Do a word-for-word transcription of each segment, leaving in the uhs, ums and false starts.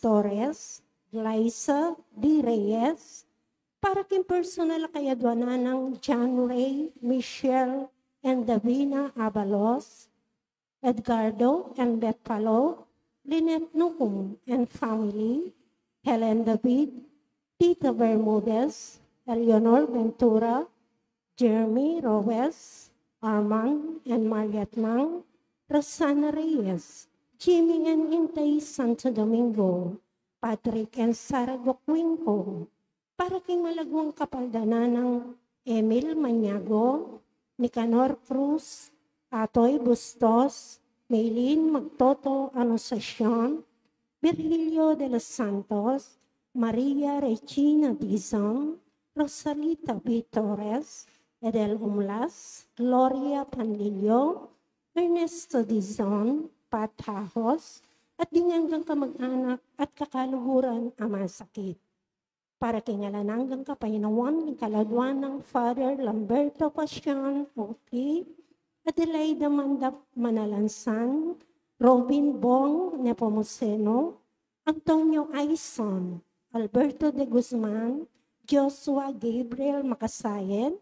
Torres, Glyza D. Reyes, para king personal a kayadwanan nang John Ray, Michelle, and Davina Abalos, Edgardo and Beth Palo, Lynette Nucum and family, Helen David, Tita Bermudez, Eleanor Ventura, Jeremy Robes, Armand and Mariette Mang, Rosana Reyes, Jimmy and Intay Santo Domingo, Patrick and Sarah Gocwinco, para king malaguang kapaldanan nang Emil Maniago, Nicanor Cruz, Atoy Bustos, Maylene Magtoto Anunciacion, Virgilio de los Santos, Maria Regina Dizon, Rosalita V. Torres, Edel Umlas, Gloria Panlilio, Ernesto Dizon, Pat Hahos, at ding anggang kamag-anak at kakaluguran a masakit. Para king alang anggang kapaynawan ning kaladwa nang Father Lamberto Pasian, O P, Adelaida Mandap Manalansan, Robin Bong Nepomuceno, Antonio Aison, Alberto de Guzman, Joshua Gabriel Makasayen,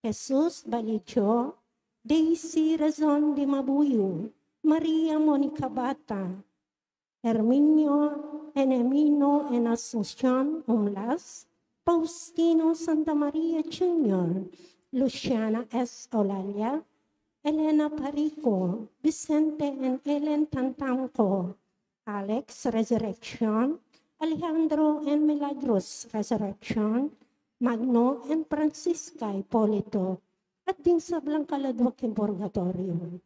Jesus Balijo, Daisy Razon de Mabuyo, Maria Monica Bata, Herminio Enemino and Asuncion Umlas, Faustino Santa Maria Junior, Luciana S. Olalia, Elena Parico, Vicente and Ellen Tantanco, Alex Resurrection, Alejandro and Milagros Resurrection, Magno and Francisca Hipolito, at ding sablang kaladwa king purgatoryo.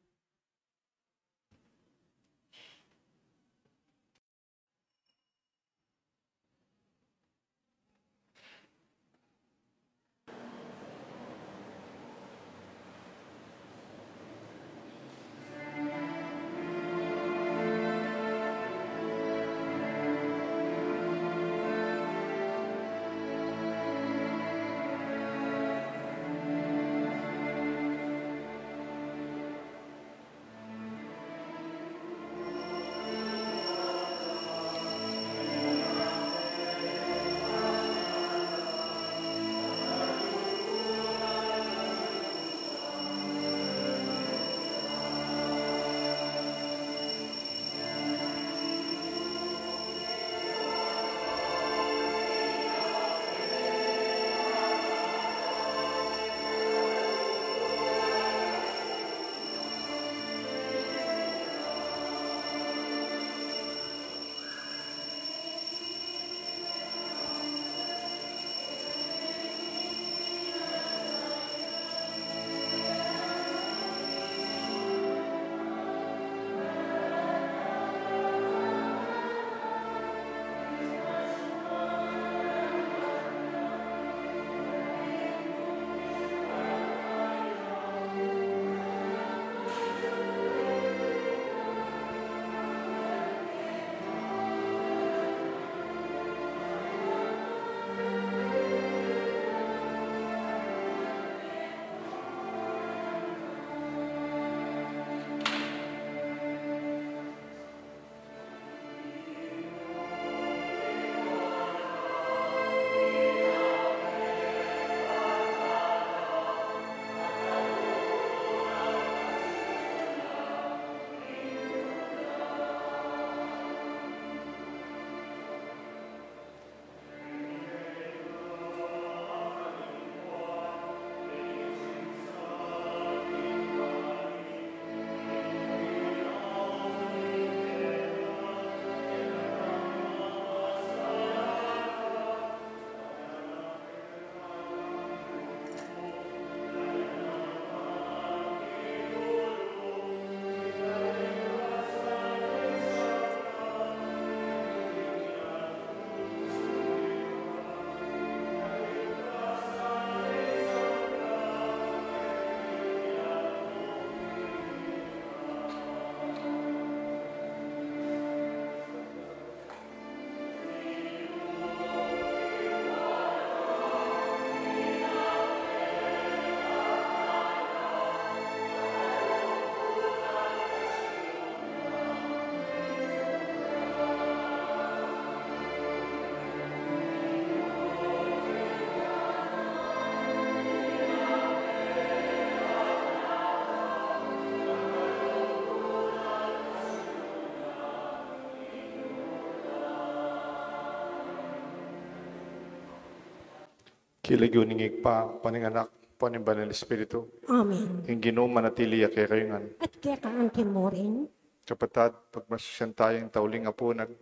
King lagyu ning Ibpa, ampo ning Anak, ampo ning Banal Espiritu. Amen. Ing Ginu manatili ya kekayu ngan. At keka anti mu rin. Kapatad, pagmasusyan taya ing tauling apunan,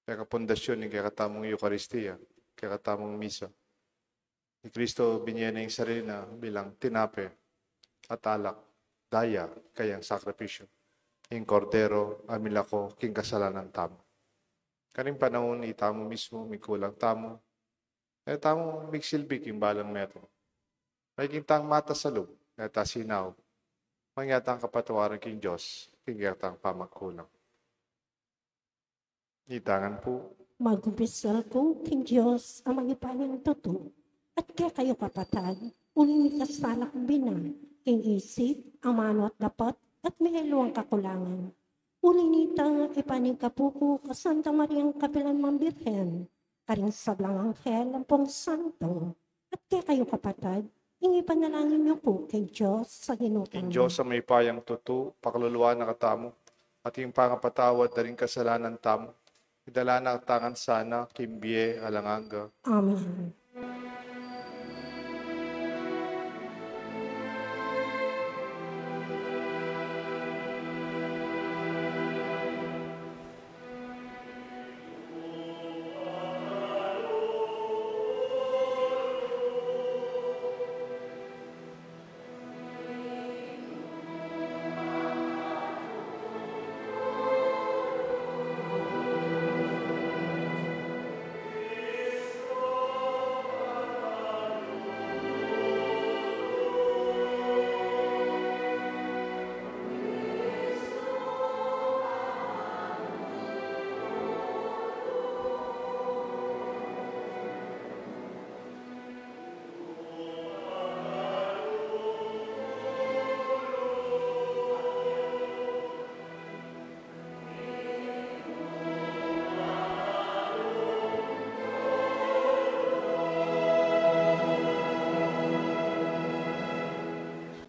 keka pundasyon ning kekatamung Eukaristia, kekatamung misa. I Kristo binie na ing sarili na bilang tinape at alak, daya kayang sakripisyu, ing Kordero a milako king kasalanan tamu. Karing panaun itamu mismu mikulang tamu, e tamu migsilbi king balang metung. Maging tang matas a lub, e ta sinaub, mangyaring kapatawaran king Dios king kekatang pamagkulang. Itang ngan pu. Magkumpisal ku king Dios a Ibpa ning tutu, at kekayu kapatad, uling mikas sana ku bina king isip, amanu at dapat, at miyaliwang kakulangan. Uli na nita, ipaningkapu ku ka Santa Mariang kapilan man Birhen, karing sablang anghel ampong santo, at kekayu kapatad, ing ipanalangin yu ku king Dios a Ginu tamu. Ing Dios a mayupayang tutu, pakaluluan na katamu, at ing pangapatawad da ring kasalanan tamu, idala na katamu ngan sana king bie alang angga. Amen.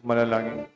Manalangin.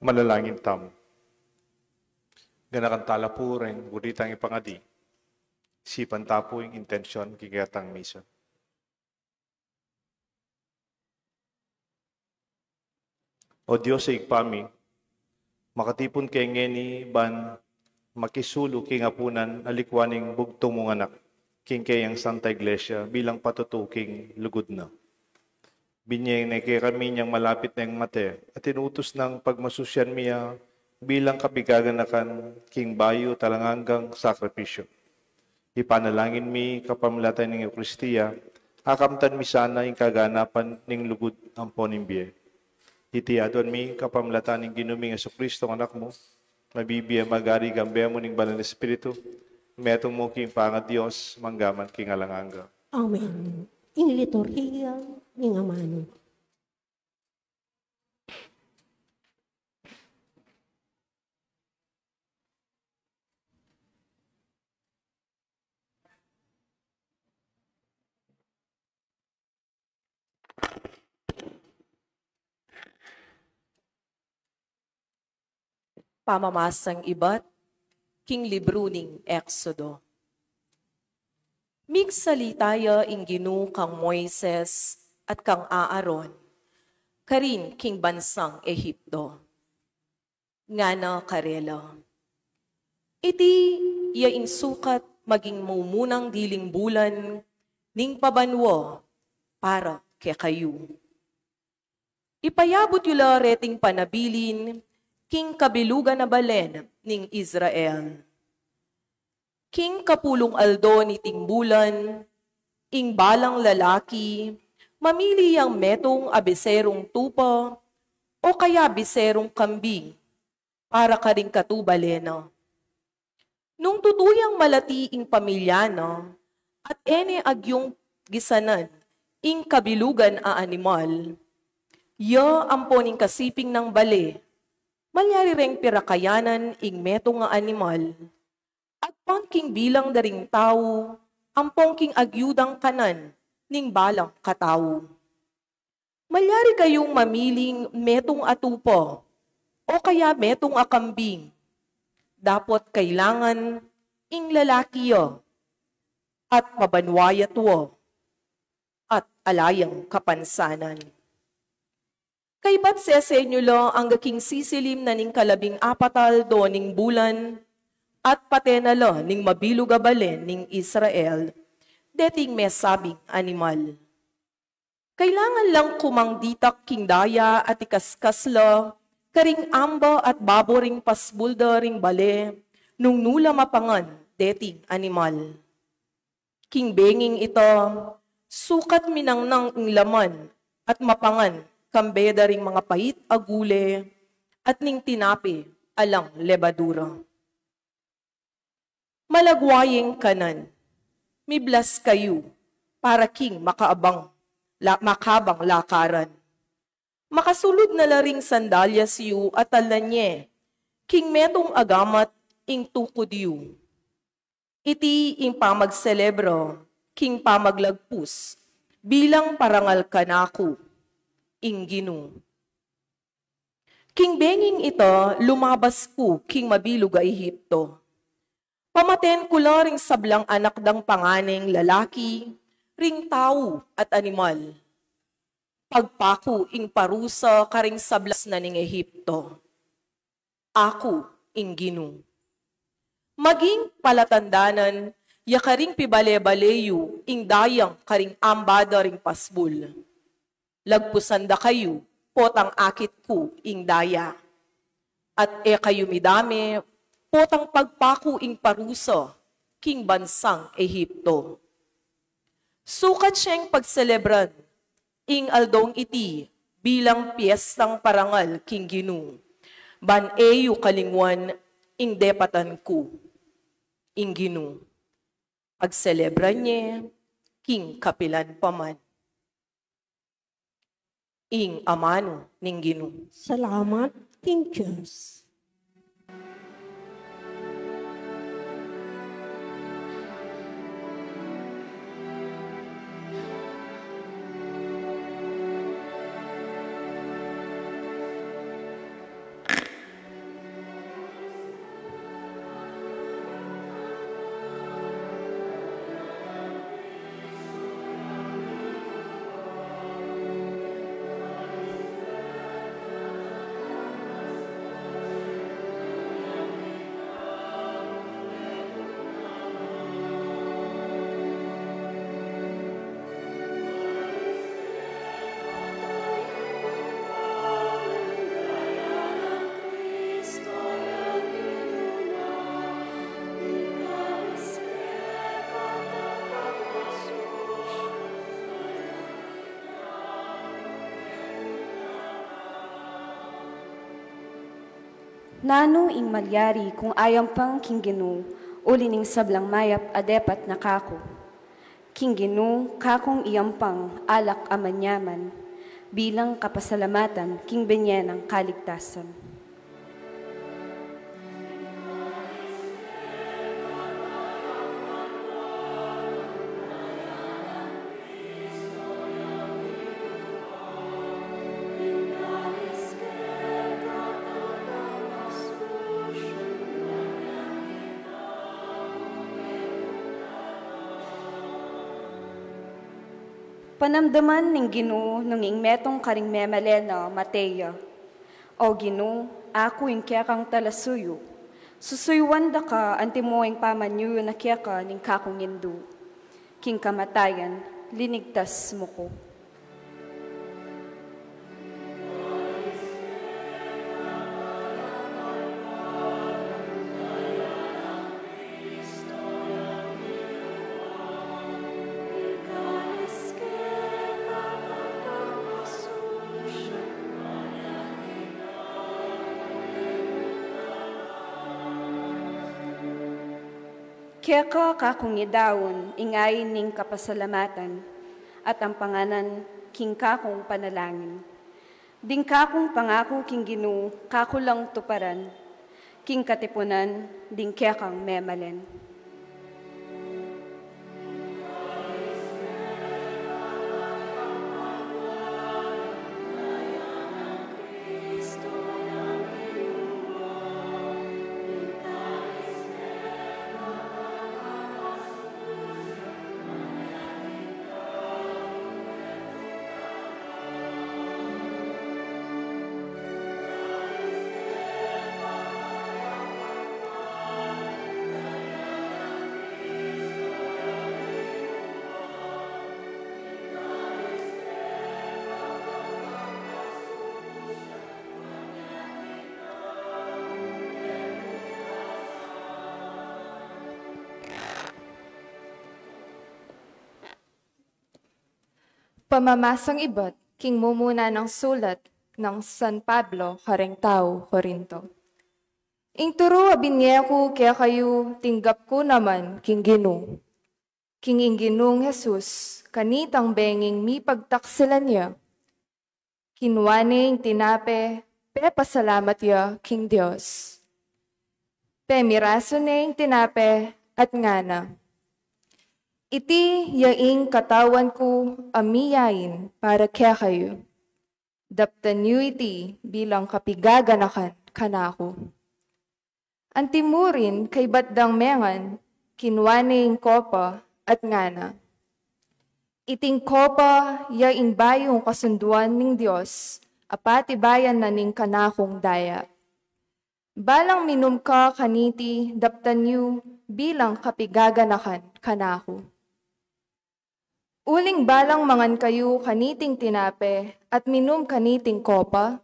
Manalangin tamu. Ganakan tala pu reng buritang ipangadi, sipan ta pu ing intensyon king ketang misa. O Dios a Ibpa mi, makatipun ke ngeni ban makisulu king apunan a likuan ning bugtung mung Anak king keyang Santa Iglesia bilang patutu king lugud na. Binie ne kekami inyang malapit neng mate at inutus nang pagmasusyan mi ya bilang kapigaganakan king bayu at alang anggang sakripisyu. Ipanalangin mi kapamilatan ning Eukaristia, akamtan mi sana ing kaganapan ning lugud ampon ning bie. Iti aduan mi kapamilatan ning Ginu ming Jesucristo, Anak mu, mabibie magari kambe mu ning Banal a Espiritu, metung mu king pangaDios, mangga man king alang angga. Amen. Ing liturhiya ning amanu. Pamamasang ibat king libru ning Exodo. Migsalita ya ing Ginu kang Moises at kang Aaron karin king bansang Egipto. Ngana karela, iti ya ing sukat maging mumunang diling bulan ning pabanua para kekayu. Ipayabut yu la reting panabilin king kabilugan a balen ning Israel. King kapulung aldo niting bulan, ing balang lalaki mamili yang metung a beserung tupa o kaya beserung kambing para karing katubale na. Nung tutuyang malati ing pamilya na at e ne agyung gisanan ing kabilugan a animal, ya ampon ing kasiping nang bale, malyari reng pirakayanan ing metung a animal at pang king bilang da ring tau ampon king agyudang kanan ning balang katau. Malyari kayung mamiling metung a tupa o kaya metung a kambing. Dapot kailangan ing lalaki ya at mabanua ya tua at ala yang kapansanan. Kaybat sesen yu la angga king sisilim na ning kalabing apat a aldo ning bulan at pate na la ning mabilug a balen ning Israel deting mesabing animal. Kailangan lang kumang ditak king daya at ikaskas la karing amba at babo ring pasbul da ring bale nung nu la mapangan deting animal. King benging ita, sukat minangnang ing laman at mapangan kambe da ring mangapait a gule at ning tinape alang lebadura. Malagwa yeng kanan, miblas kayu para king makaabang, la, makabang lakaran. Makasulud na la ring sandalyas yu at alnan ye king metung a gamat ing tukud yu. Iti ing pamagselebra king pamaglagpus bilang parangal kanaku ing Ginu. King benging ita, lumabas ku king mabilug a Ehipto. Pamaten ku la ring sablang anak dang panganeng lalaki, ring tau at animal. Pagpaku ing parusa karing sablas na ning Ehipto. Aku ing Ginu. Maging palatandanan ya karing pibale-bale yu ing dayang karing ambada ring pasbul. Lagpusan da kayu potang akit ku ing daya. At e kayu midame potang pagpaku ing parusa king bansang Ehipto. Sukat siyang pagselebran ing aldong iti bilang piestang parangal king Ginu, ban e yu kalingwan ing depatan ku, ing Ginu. Pagselebran ye king kapilan pa man. Ing amanu ning Ginu. Salamat king Dios. Nanu ing malyari kung ayampang king Ginu, uli ning sablang mayap a depat na kaku? King Ginu kakung iyampang alak a manyaman, bilang kapasalamatan king binye nang kaligtasan. Panamdaman ning Ginu nung ing metung karing memalen na mate ya. O Ginu, aku ing kekang talasuyu. Susuyuan da ka antimo ing pamanyuyu na keka ning kakung indu. King kamatayan, linigtas mu ku. Keka kakung idaun ing ain ning kapasalamatan, at ampanganan king kakung panalangin. Ding kakung pangaku king Ginu, kaku lang tuparan, king katipunan ding kekang memalen. Pamamasang ibat king mumuna nang sulat nang San Pablo kareng tau Corinto. Ing turu a binye ku kekayu tinggap ku naman king Ginu, king ing Ginung Jesus, kanitang benging mipagtaksilan ya, kinua ne ing tinape, pepasalamat ya king Dios. Pemirasu ne ing tinape at ngana, "Iti ya ing katawan ku a miyain para kekayu. Daptan yu iti bilang kapigaganakan kanaku." Antimurin kaybat dang mengan, kinua ne ing kopa at ngana, "Iting kopa ya ing bayung kasunduan ning Dios a patibayan na ning kanakung daya. Balang minum ka kaniti, daptan yu bilang kapigaganakan kanaku. Uling balang mangan kayu kaniting tinape at minum kaniting kopa,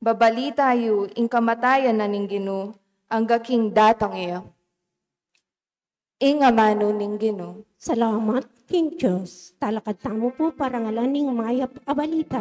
babalita yu ing kamatayan na ning Ginu angga king datang ya." Ing amanu ning Ginu. Salamat king Dios. Talakad tamu pu parangalan ing mayap a balita.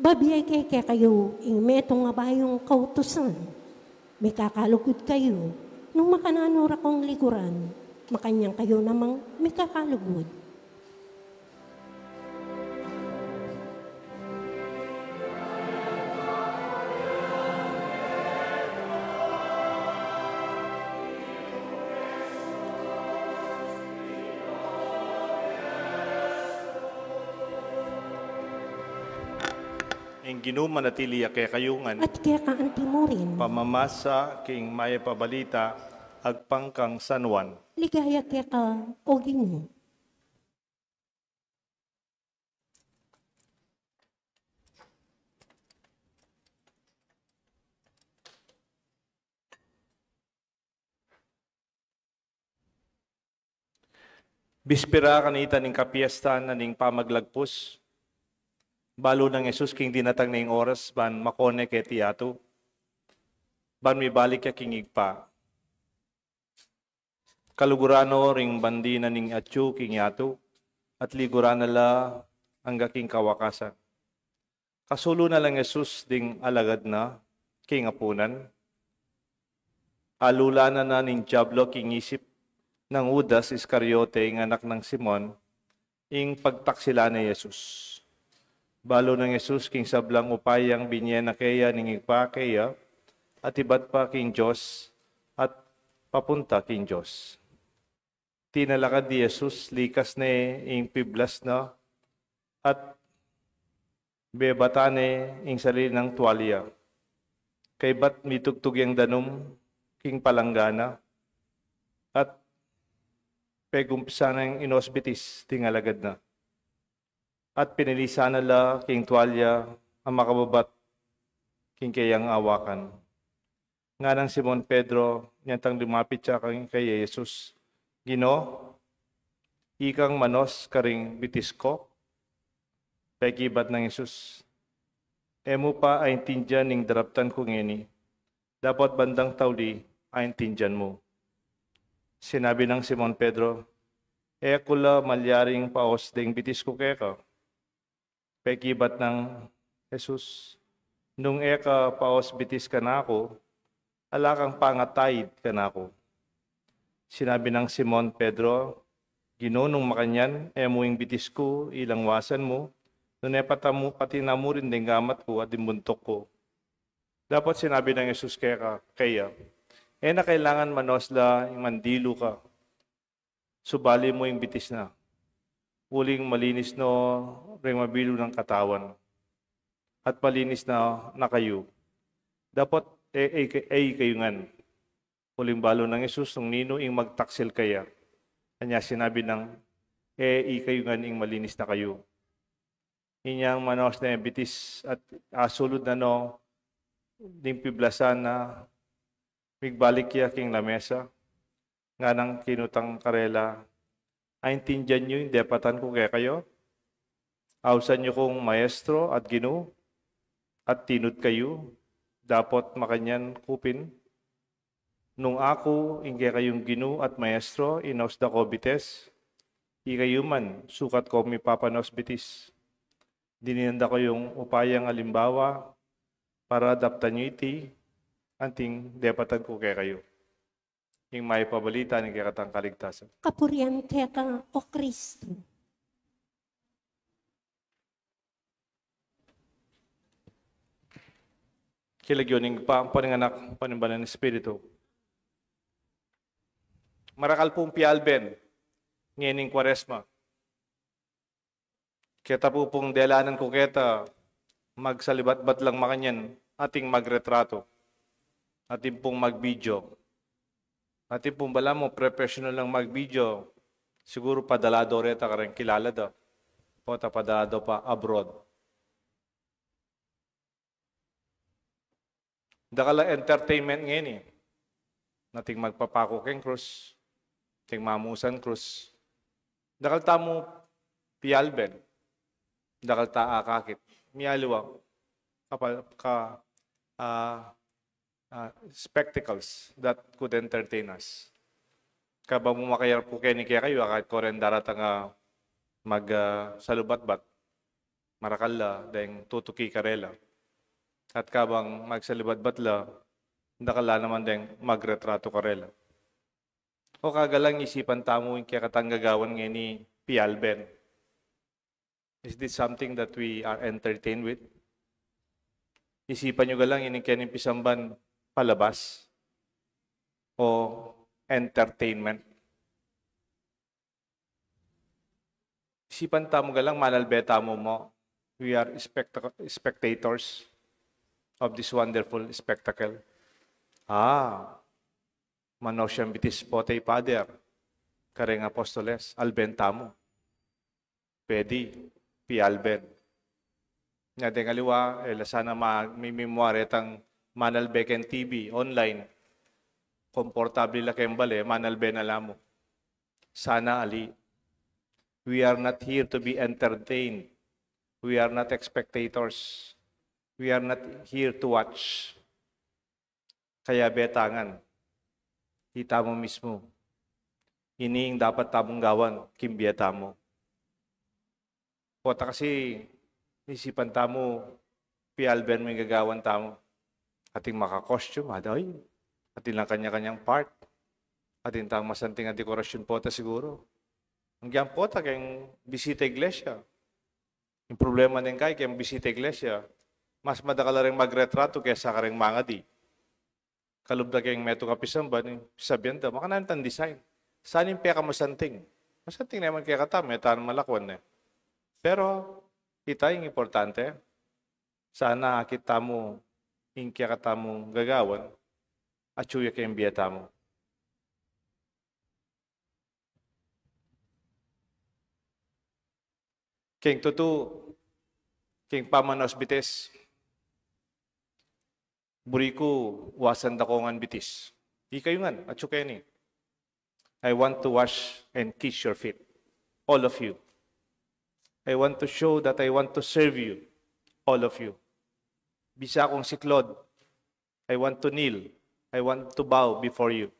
Babie ke kekayu ing metung a bayung kautusan. Mikakalugud kayu, nung makananu ra kung liguran, makanyan kayu namang mikakalugud. Ing Ginu manatili ya kekayu ngan. At keka antimurin. Pamamasa king mayap a balita agpang kang San Juan. Ligaya keka, O Ginu. Bispera kanita ning kapiestan na ning pamaglagpus, balu nang Jesus king dinatang na ing oras ban makone keti yatu, ban mibalik ya king Ibpa. Kaluguran no ring bandi na ning atyu king yatu, at liguran na la angga king kawakasan. Kasulu na lang Jesus ding alagad na king apunan. Alulanan na ning Diablo king isip nang Judas Iscariote, ing anak nang Simon, ing pagtaksilan ne Jesus. Balu nang Jesus king sablang upayang binye na keya ning Ibpa keya, at ibat pa king Dios, at papunta king Dios. Tinalakad di Jesus, likas ne ing piblas na, at bebatan ne ing sarili nang tualya. Kaybat mitugtug yang danum king palanggana, at pegumpisan nang inosbitis ding alagad na. At pinilisan na la king tualya a makababat king keyang awakan. Nganang Simon Pedro, nyantang lumapit ya kang kay Jesus, "Ginu, ikang manos karing bitis ku?" Pekibat nang Jesus, "E mu pa aintindian ing daraptan ku ngeni. Dapat bandang tauli aintindian mu." Sinabi nang Simon Pedro, "E ku la malyaring paos deng bitis ku keka." Pekibat nang Jesus, "Nung e ka paos bitis kanaku, ala kang pangataid kanaku." Sinabi nang Simon Pedro, "Ginu, nung makanyan, e mu ing bitis ku ilangwasan mu, nune pati na mu rin deng gamat ku at ding buntuk ku." Dapot sinabi nang Jesus keka, keya, "E na kailangan manos la ing mandilu ka. Subali mu ing bitis na. Uling malinis no reng mabilug nang katawan. At malinis na, na kayu. Dapot e, e, e kayu ngan." Uling balu nang Jesus nung ninu ing magtaksil keya. Anya sinabi nang, "E, ikayu ngan ing malinis na kayu." Inyang manos ne bitis at asulud na no ding piblasan na, migbalik ya king lamesa. Nganang kinutang karela, "Aintindian yu ing depatan ku kekayu? Ausan yu kung maestro at ginu, at tinud kayu, dapot makanyan ku pin. Nung aku ing kekayung ginu at maestro, inaus da ko bitis, ikayu man sukat ko mipapanos bitis. Dininan da kayung upayang alimbawa, para daptan yu iti, anting depatan ku kekayu." Ing mayap a balita ning kekatang kaligtasan. Kapurian keka, O Kristu. King lagyu ning Ibpa, ampo ning Anak, ampo ning Banal a Espiritu. Marakal pung pialben ngening Kuaresma. Keta pu pung delanan ku keta, magsalibatbat lang makanyan, atin magretratu, atin pung magvideo, atin pung balamu professional lang magvideo, siguru padala do reta kareng kilala da, pota padala do pa abroad. Dakal a entertainment ngeni. Atin magpapaku keng krus, atin mamusan krus. Dakal tamu pialben. Dakal ta akakit. Mialiwa ka, ka, ah, ah, spectacles that could entertain us. Kabang mu makayarap ku keni kekayu, akakit ku ren daratang a mag, ah, salubatbat. Marakal la deng tutuki karela. At kabang magsalibatbat la, dakal la naman deng magretratu karela. O kagalang isipan tamu ing kekatang gagawan ngeni pialben. Is this something that we are entertained with? Isipan yu galang ining kening pisamban palabas o entertainment? Isipan tamu galang, manalbe tamu mo, we are spectac-, spectators of this wonderful spectacle. Ah, Manaus yang bitis pota i Pader kareng apostoles, alben tamu. Pedi, pialben. Nya deng aliwa, e la sana ma-, mimimwari tang manalbe keng T V, online. Komportable la keng bale, manalbe na la mu. Sana ali. We are not here to be entertained. We are not spectators. We are not here to watch. Kayabe ta ngan, itamu mismu. Ini ing dapat tamung gawan king bie tamu. Pota kasi isipan tamu, pialben mu ing gagawan tamu. Atin maka-costume, ada, ay, atin lang kanya-kanyang part. Atin tang masanting a dekorasyon pota siguru. Agyang pota keng bisita iglesia. Ing problema ning kai, keng bisita iglesia, mas madakal la reng magretratu kesa kareng mangadi. Kalub da keng metung a pisamban, e, sabian da, makananu itang design? Saan ing pekamasanting? Masanting ne man kekatamu, e tana malakwan ne. Pero ita ing importante, sana akit tamu ing kekatamung gagawan, atyu ya keng bie tamu. Keng tutu, keng pamanaus bitis, buri ku wasan da ko ngan bitis. Ikayu ngan, atyu keni. I want to wash and kiss your feet, all of you. I want to show that I want to serve you, all of you. Bisa kung siklod, I want to kneel. I want to bow before you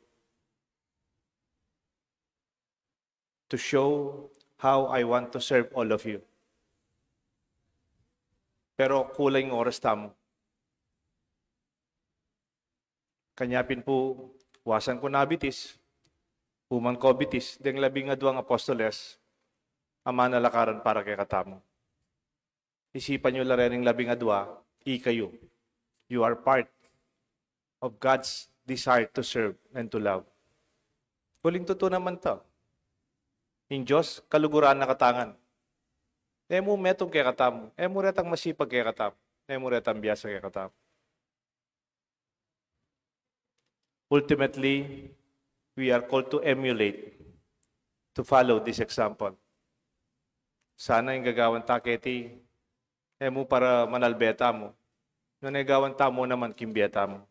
to show how I want to serve all of you. Pero kulang ing oras tamu. Kanya pin pu, wasan ku na bitis, uman ko bitis deng labing aduang apostoles a manalakaran para kekatamu. Isipan yu la reng labing adua, ikayu. You are part of God's desire to serve and to love. Uling tutu naman ta. Ing Dios, kaluguran na kata ngan. E mu metung kekatamu, e mu retang masipag kekatamu, e mu retang biasa kekatamu. Ultimately, we are called to emulate, to follow this example. Sana ing gagawan ta keti, e mu para manalbe tamu, nune gawan tamu naman king bie tamu.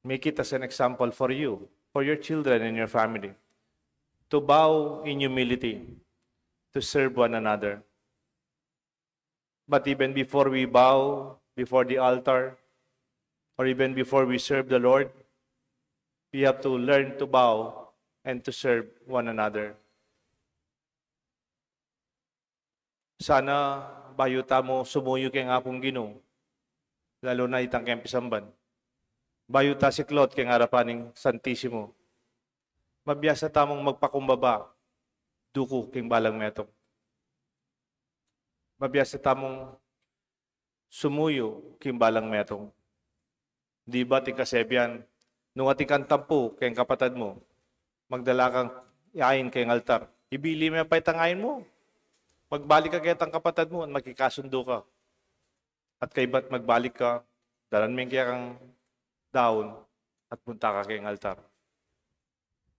Make it as an example for you, for your children and your family, to bow in humility, to serve one another. But even before we bow before the altar, or even before we serve the Lord, we have to learn to bow and to serve one another. Sana bayu tamu sumuyu keng Apung Ginu, lalu na itang keng pisamban, bayu ta siklod keng arapan ning Santisimo, mabiasa tamung magpakumbaba duku keng balang metung. Mabiasa tamung sumuyu keng balang metung. Di ba, ating kasebian, nung atin kang tampu keng kapatad mu, magdala kang ain keng altar. Ibili me pa itang ain mu. Magbalik ka ketang kapatad mu, makikasundu ka. At kaybat magbalik ka, dalan me ing kekang daun at punta ka keng altar.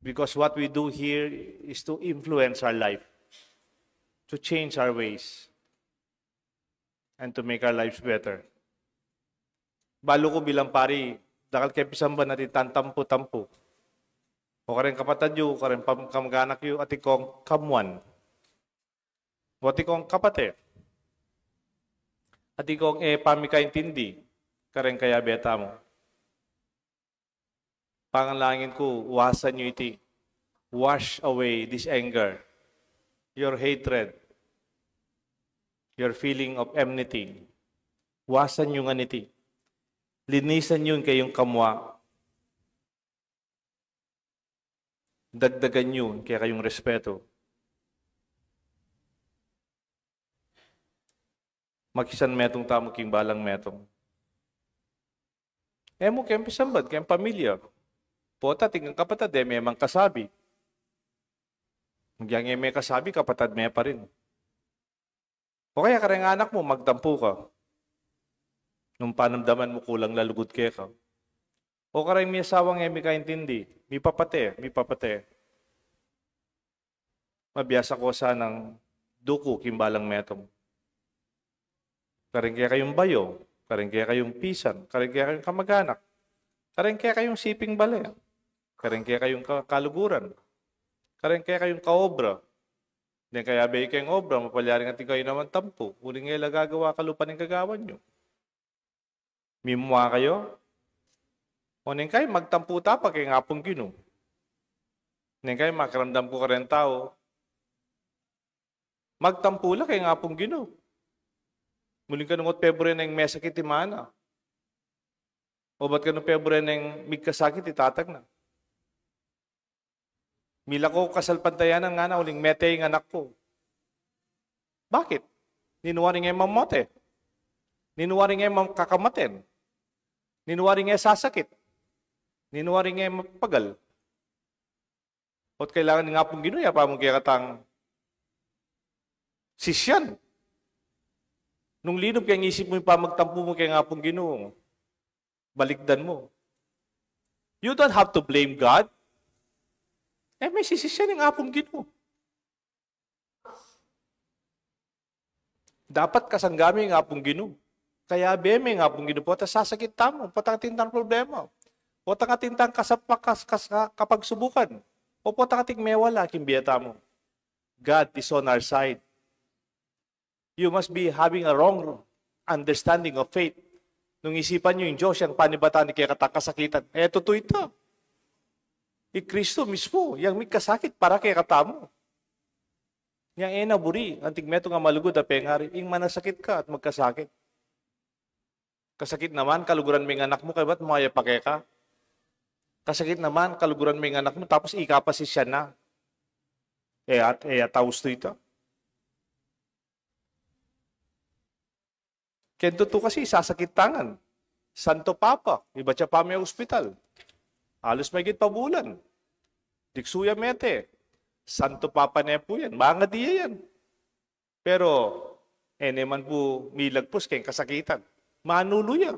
Because what we do here is to influence our life, to change our ways, and to make our lives better. Balu ku bilang pari, dakal keng pisamban atin tang tampu-tampu. O kareng kapatad yu, kareng pam-, kamag-anak yu, atin kong kamuan. O atin kong kapate. Atin kong e pamikaintindi kareng kayabe tamu. Panalangin ku, wasan yu iti. Wash away this anger, your hatred, your feeling of enmity. Wasan yu ngan iti. Linisan yu ing kekayung kamua. Dagdagan yu ing kekayung respetu. Makisan metung tamu king balang metung. E mu keng pisamban, keng pamilya. Pota atin kang kapatad, e me mang kasabi. Agyang e me kasabi, kapatad me pa rin. O kaya kareng anak mu, magtampu ka nung panamdaman mu kulang la lugud keka. O kareng miasawang e mikaintindi, mipapate, mipapate. Mabiasa ko sanang duku king balang metung. Kareng kekayung bayu, kareng kekayung pisan, kareng kekayung kamaganak, kareng kekayung siping bale, kareng kekayung ka-, kaluguran, kareng kekayung kaobra. Deng kayabe yu keng obra, mapalyari ngan atin kayu naman tampu, uling e la gagawa kalupa ning gagawan yu. Mimua kayu? O neng kay magtampu ta pa keng Apung Ginu. Neng kay makiramdam ku kareng tau, magtampu la keng Apung Ginu. Uling kanu ngut pebure neng mesakit i mana? O bat kanu pebure neng migkasakit i tatang na? Mila ko kasalpantayanan ngana uling mete ing anak ku. Bakit? Ninu waring e mamate? Ninu waring e mam-, kakamaten? Ninu waring e sasakit? Ninu waring e mapagal? Ot kailangan ning Apung Ginu, ya pa mu kekatang sisyan. Nung linub keng isip mu ing pamagtampu mu keng Apung Ginu, balikdan mu. You don't have to blame God. E, me sisisyan ing Apung Ginu. Dapat kasangga me ing Apung Ginu. Kayabe me ing Apung Ginu. Pota sasakit tamu, pota atin tang problema, pota atin tang kasap-, kas-, kas-, kapagsubukan, o pota ating mewala king bie tamu, God is on our side. You must be having a wrong understanding of faith. Nung isipan yu ing Dios yang panibatan ning kekatang kasakitan, e tutu ita. I Kristo mismu yang migkasakit para kekatamu. Nya e na buri anting metung a malugud a pengari ing manasakit ka at magkasakit. Kasakit naman, kaluguran me ing anak mu, kaybat mayap pa keka. Kasakit naman, kaluguran me ing anak mu, tapos ika pa sisyan na. E at, e at austu ita. Keng tutu kasi, sasakit ta ngan. Santo Papa, ibat ya pa me ospital. Alus maigit pa bulan. Diksu ya mete. Santo Papa ne pu yan. Mangadi ya yan. Pero, e ne man pu milagpus keng kasakitan. Manulu ya.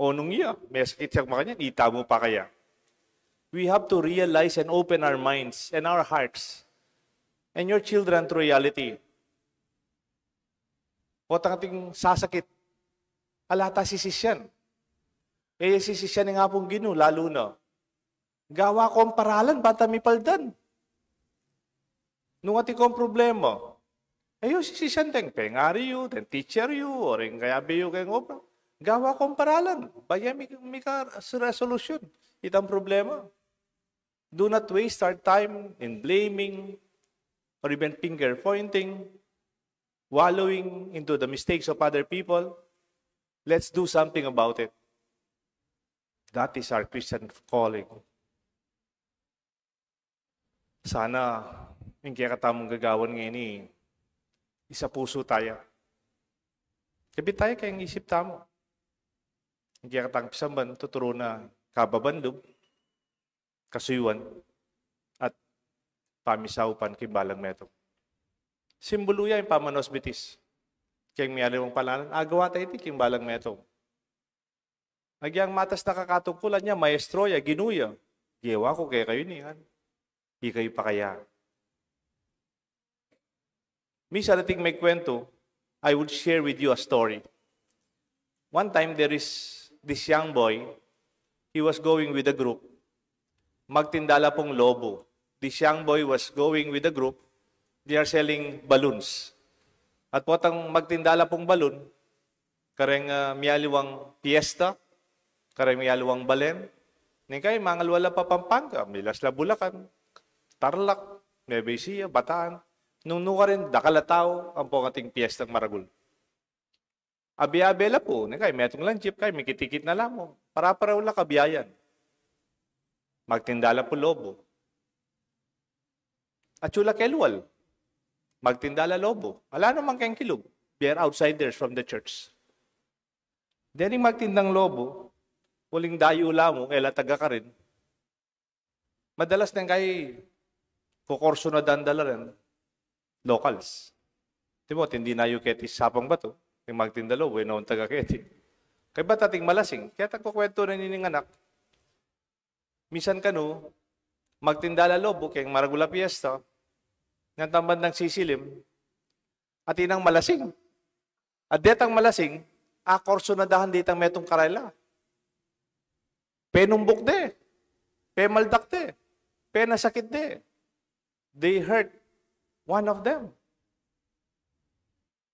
O nung iya, mesakit ya makanyan, ita mu pa kaya? We have to realize and open our minds and our hearts and your children to reality. Potang ating sasakit, ala ta sisisyan. E ya sisisyan ing Apung Ginu, lalu na. Gawa kong paralan, banta mipaldan. Nung atin kong problema, e yu sisisyan deng pengari yu, deng teacher yu, o deng kayabe yu keng obra. Gawa kong paralan, ba ya mi-, mika-, resolution itang problema. Do not waste our time in blaming or even finger pointing, wallowing into the mistakes of other people. Let's do something about it. That is our Christian calling. Sana ing kekatamung gagawan ngeni, isapusu taya. Kabit taya keng isip tamu. Ing kekatang pisamban, tuturu na kababan lub, kasuyuan, at pamisaupan king balang metung. Simbulu ya ing pamanausbitis keng mialiwang palalan, agawa ta iti king balang metung. Agyang matas na kakatungkulan ya, maestro ya, ginu ya. Gewa ku kekayu ini, ngan ikayu pa kaya? Misan ating mekwentu, I would share with you a story. One time, there is this young boy, he was going with a group. Magtinda la pung lobo. This young boy was going with a group. They are selling balloons. At potang magtinda la pung balloon, kareng, ah, mialiwang piyesta, kareng mialiwang balen, neng kay mangalwa la pa Pampanga, milas la Bulacan, Tarlac, Nueva Ecija, Bataan. Nung nukarin, dakal a tau ampong ating piyestang maragul. Abe-abe la pu, neng kay metung lang jeep, kay mikitikit na la mu. Para-pareho la kabiayan. Magtinda la pu lobo. Atyu la kelual. Magtinda la lobo. Ala naman keng kilub. They are outsiders from the church. Dening magtindang lobo, uling dayu la mu, e la taga karin. Madalas neng kay kukursu na dandala rin, locals. Di mo, tindi na yu keti Sapang Bato, ing magtinda lobo, e na taga keti. Kaybat ating malasing, kaya tang kukwentu na nining anak, Misan kanu, magtinda la lobu keng maragul a piesta, ngan tamban nang sisilim, atin nang malasing. At detang malasing, akorsunadahan detang metung karela. Penumbuk de, pemaldak de, penasakit de. They hurt one of them.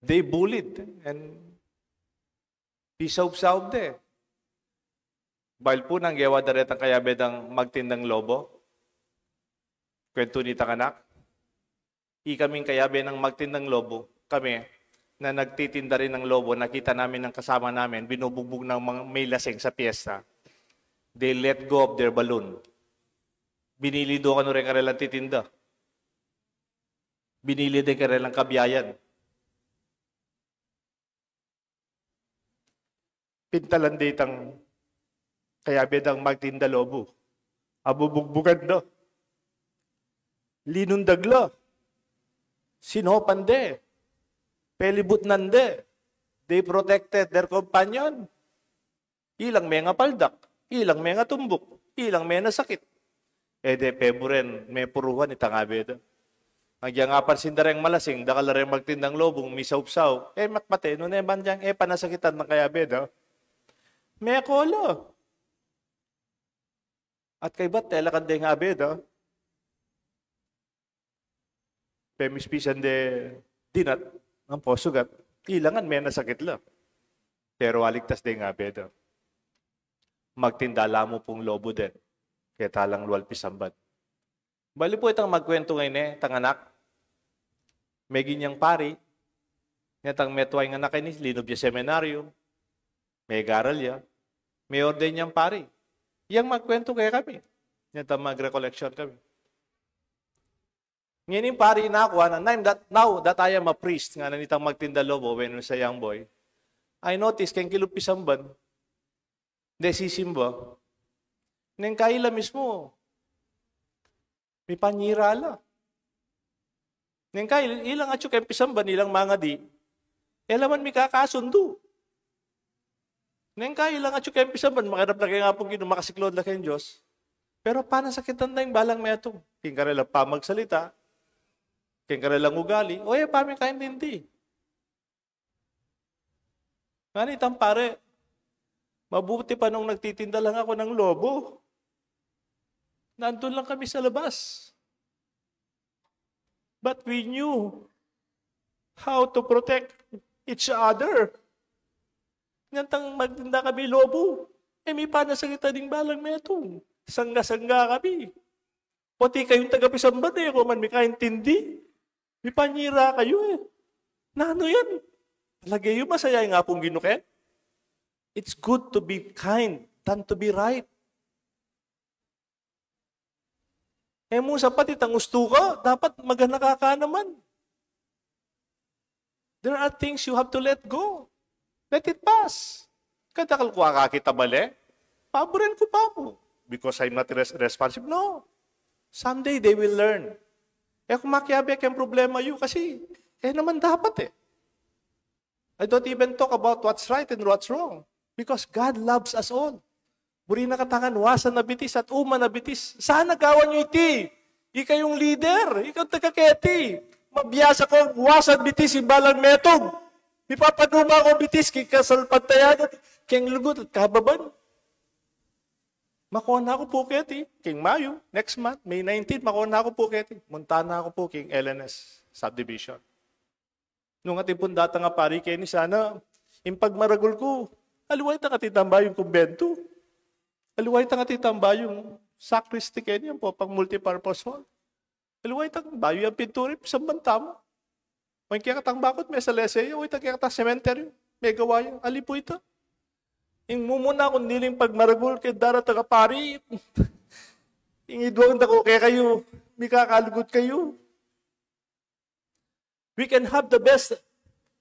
They bullied and pisaup-saup de. Bail pu nang gewa da retang kayabe dang magtindang lobo. Kuentu nitang anak. Ikaming kayabe nang magtindang lobo, kami, na nagtitinda rin ng lobo, nakita namin ng kasama namin, binubugbog ng mga may lasing sa piyesta. They let go of their balloon. Binili do kanu reng karelang titinda. Binili din karelang kabiyayan. Pintalan de itang kayabe dang magtinda lobu. Abubugbugan da. Linundag la. Sinopan de. Pelibutnan de. They protected their companion. Ilang mengapaldak, ilang mengatumbuk, ilang menasakit. E de peburen, mepuruhan itang abe da. Agyang aparsin da reng malasing, dakal la reng magtindang lobung, misaupsaup. E matmate, nune man dyang e panasakitan dang kayabe da. Meko la. At kaybat, tela kan deng abe da. Pemispisan de dinat, ampo sugat, ilangan menasakit la. Pero aligtas deng abe da. Magtinda la mu pung lobu den. Keta lang lual pisamban. Bali pu itang magkuentu ngeni, tang anak. Megin yang pari, netang metua ing anak ini, linub ya seminaryo, megaral ya, meorden yang pari. Yang magkuentu kekami. Netang magrecollection kami. Ngeni pari, inaku na, now that, now that I am a priest, ngana nitang magtinda lobu when I was a young boy, I noticed keng kilub pisamban, de sisimba, neng kaila mismu, mipanyira la. Neng kaila, ilang atyu keng pisamban, ilang mangadi, e la man mikakasundu. Neng kaila, ilang atyu keng pisamban, makanap la keng Apung Ginu, makasiklaud la keng Dios. Pero panasakitan da ing balang metung. Keng karelang pamagsalita, keng karelang ugali, o e pa mikaintindi. Ngana itang pari, mabuti pa nung nagtitinda lang aku ng lobo. Nandun lang kami sa labas. But we knew how to protect each other. Nyantang magtinda kami lobo, e mipanasakitan ding balang metung. Sangga-sangga kami. Pati kayung taga pisamban, e kayu man mikaintindi. Mipanyira kayu e. Nanu yan? Lage yu masaya ing Apung Ginu keng? It's good to be kind than to be right. E mu sapat itang ustu ka, dapat maganaka ka naman. There are things you have to let go. Let it pass. Kadakal ku akakit a mali, paburen ku pa mu. Because I'm not res-, responsible. No. Someday they will learn. E ku makiabe keng problema yu kasi e naman dapat e. I don't even talk about what's right and what's wrong. Because God loves us all. Buri na katakan, wasan a bitis at uman a bitis. Sana gawan yu iti. Ikayung lider, ikayung taga keti. Mabiasa kung wasan bitis ing balang metung. Mipapanuma kung bitis keng kasalpantayanan, keng lugud at kababan. Makona ku pu keti keng Mayu, next month, May nineteen, makona ku pu keti. Munta na ku pu keng L N S subdivision. Nung atin pung datang a pari keni, sana ing pagmaragul ku, aliwa itang atin tang bayung kumbentu. Aliwa itang atin tang bayung sacristy keni, ampo pang multipurpose hall. Aliwa itang bayu yang pintura, pisamban tamu. O ing kekatang bakut, mesalese ya, o itang kekatang sementeryu, megawa ya. Ali pu ita. Ing mumuna kung diling pagmaragul keng daratang a pari, ing idwang da ku kekayu, mikakalugud kayu. We can have the best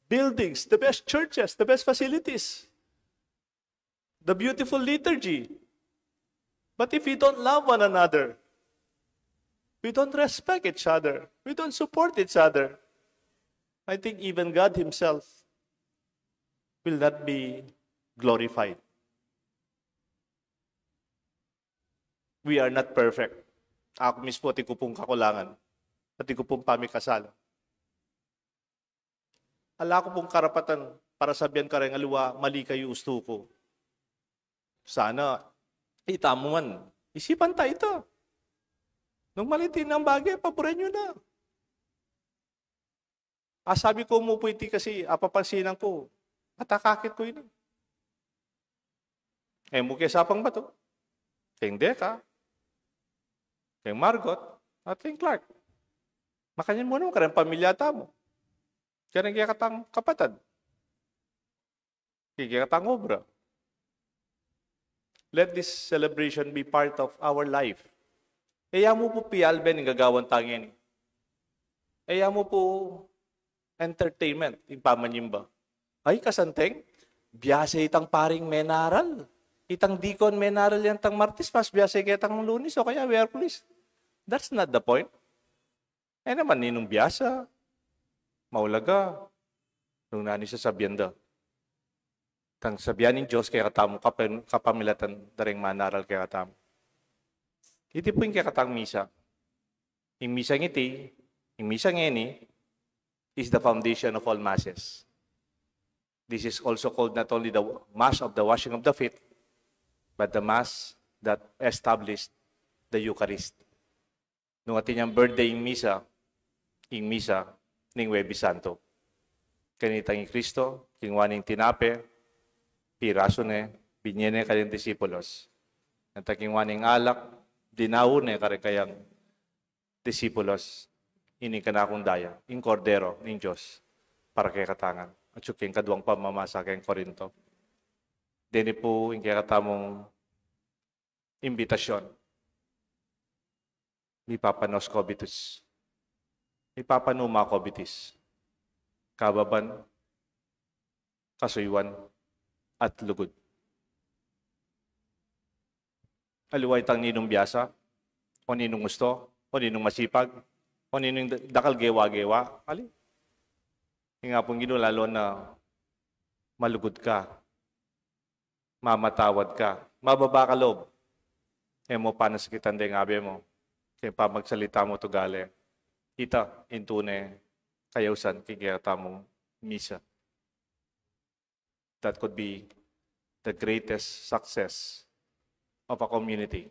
buildings, the best churches, the best facilities, the beautiful liturgy. But if we don't love one another, we don't respect each other, we don't support each other, I think even God Himself will not be glorified. We are not perfect. Aku mismu, atin ku pung kakulangan. Atin ku pung pamikasala. Ala ku pung karapatan para sabian kareng aliwa, mali kayu, ustu ku. Sana, ita mu man, isipan ta ita. Nung mali ing bage, paburen yu na. Asabi ku mu pu iti kasi apapansinan ku, atakakit ku ini. E mu ke sapang batu. Keng Deka, keng Margot, at keng Clark. Makanyan mu naman kareng pamilya tamu. Kareng kekatang kapatad. Kekatang obra. Let this celebration be part of our life. E ya mu pu pialbe ing gagawan tang ini. E ya mu pu entertainment ing pamanyimba. Ay, kasanteng, biasa itang paring menaral. Itang dikon menaral yan tang Martis, mas biasa ketang Lunis o kaya Miyerkules. That's not the point. E naman, ninung biasa, maulaga, nung nanu ing sasabian da. Tang sabian ning Dios kekatamu, kapan-, kapamilatan da ring manaral kekatamu. Iti pu ing kekatang misa. Ing misa ngiti, ing misa ngeni, is the foundation of all masses. This is also called not only the Mass of the washing of the feet, but the Mass that established the Eucharist. Nung atin yang birthday ing misa, ing misa ning Huwebes Santo. Kanita i Kristo, kingwa ne ing tinape, pirasu ne, binie ne kareng disipulos. At kingwa ne ing alak, dinaun ne kareng kayang disipulos. Ini ing kanakung daya, ing Kordero ning Dios, para kekatang. At saka ing kaduang pamamasa keng Corinto. Deni pu ing kekatamung imbitasyon. Mipapanos ko bitis. Mipapanuma ko bitis. Kababan, kasuyuan, at lugud. Aliwa itang ninung biasa, o ninung usto, o ninung masipag, o ninung da-, dakal gewa-gewa. Ali. Ing Apung Ginu, lalu na malugud ka, mamatawad ka, mababa ka lub. E mu panasakitan deng abe mu, keng pamagsalita mu, ugali. Ita ing tune kayausan king kekatamung misa. That could be the greatest success of a community,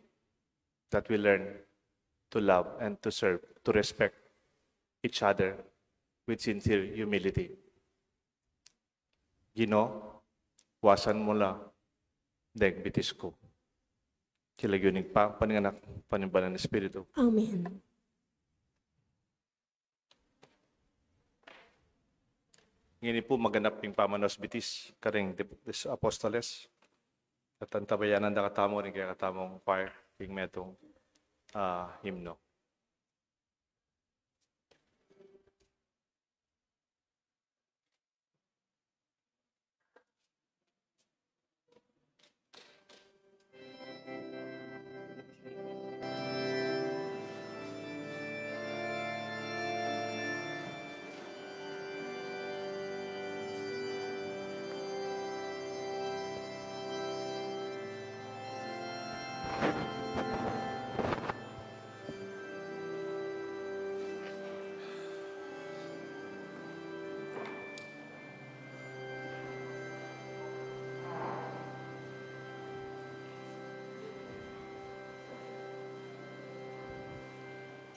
that we learn to love and to serve, to respect each other with sincere humility. Ginu, wasan mu la deng bitis ku. King lagyu ning Ibpa, ning Anak, ning Banal a Espiritu. Amen. Ngeni pu maganap ing pamanos bitis kareng dip-, dis apostoles. At antabayanan da katamu ning kekatamung choir king metung, ah, himno.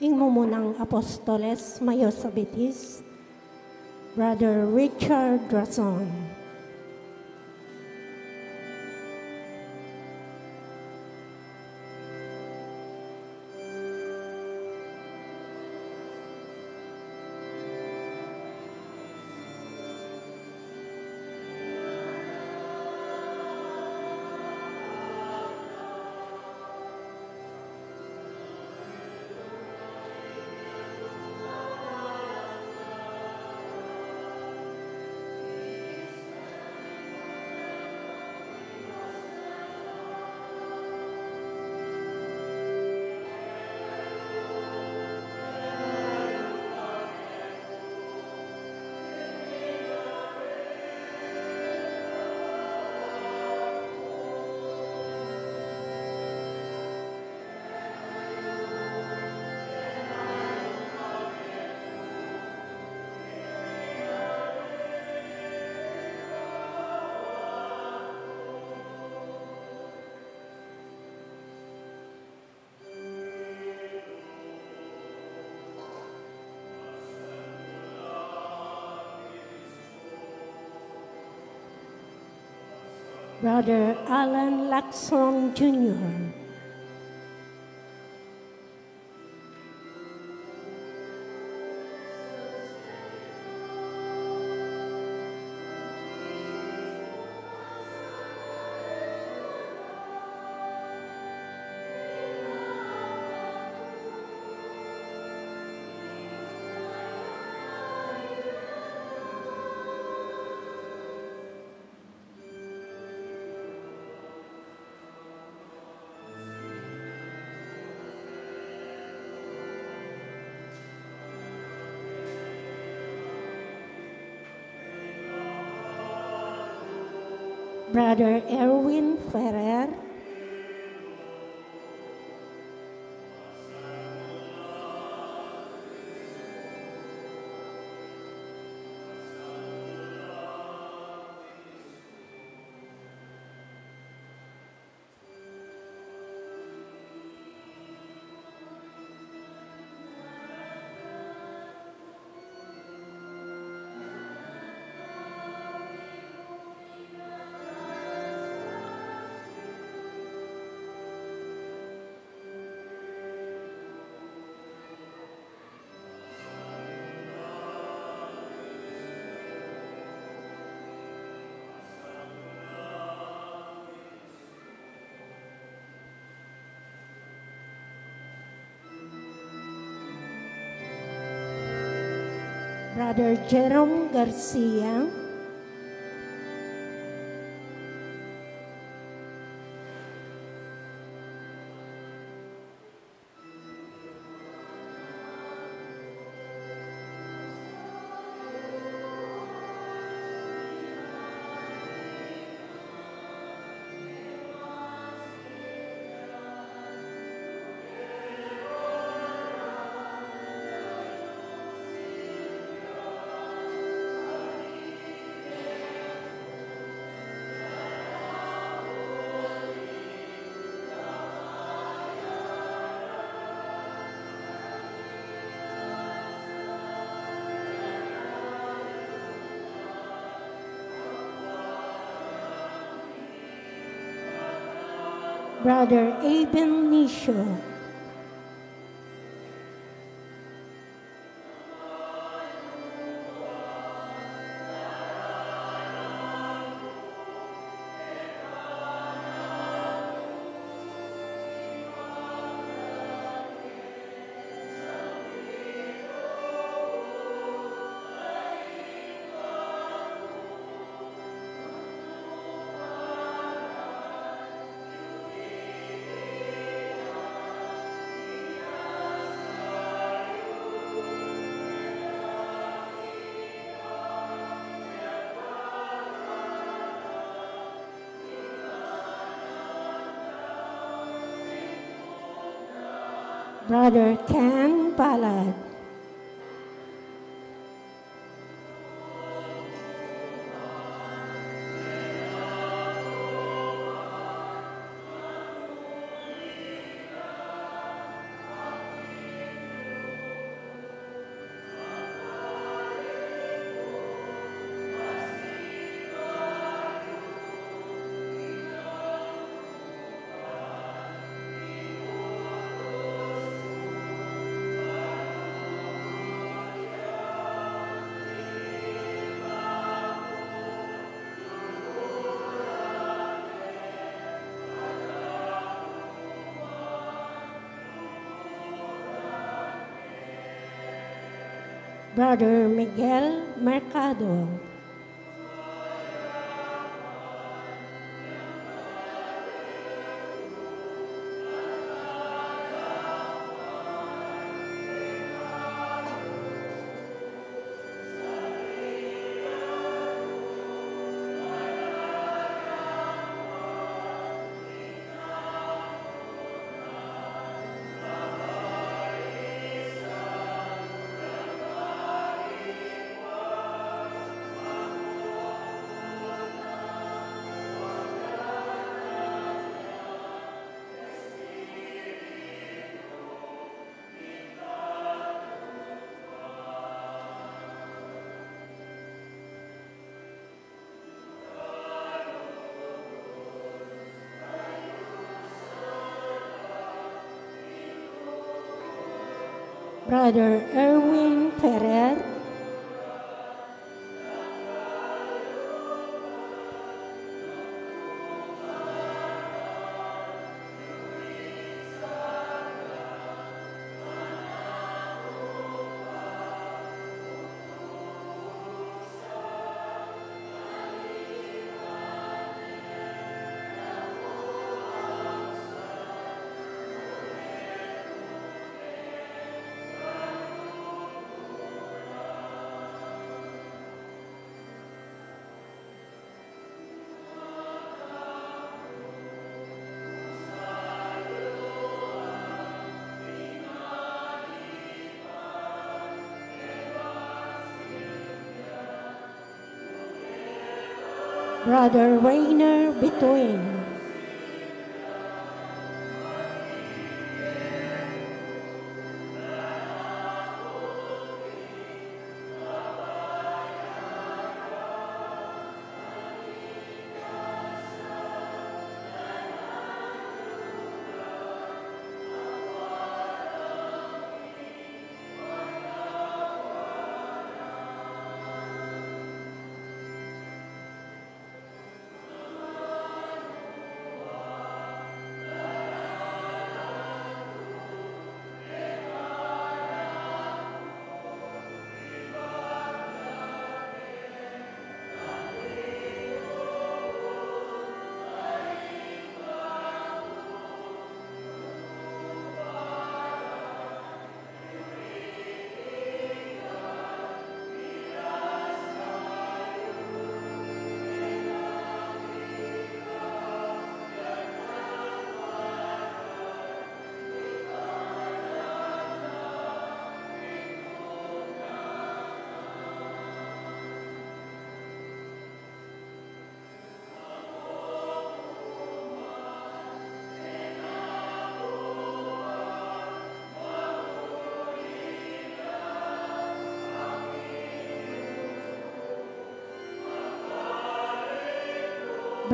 Ing mumunang apostoles mayus a bitis, Brother Richard Rason. Brother Alan Lacson Junior Brother Erwin Ferrer. Brother Jerome Garcia. Brother Aben Nisio. Brother Ken Ballard. Brother Miguel Mercado. Brother Erwin Ferrer. Brother Rainer Bituin.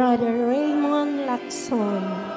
Brother Raymond Lacson.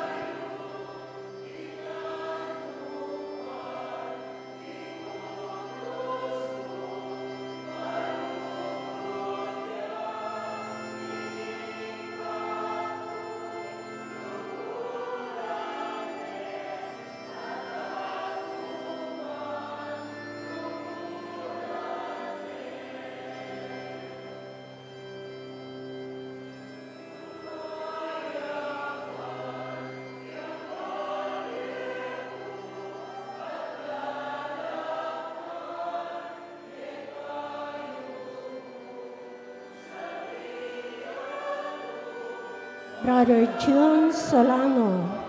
Brother Jun Solano.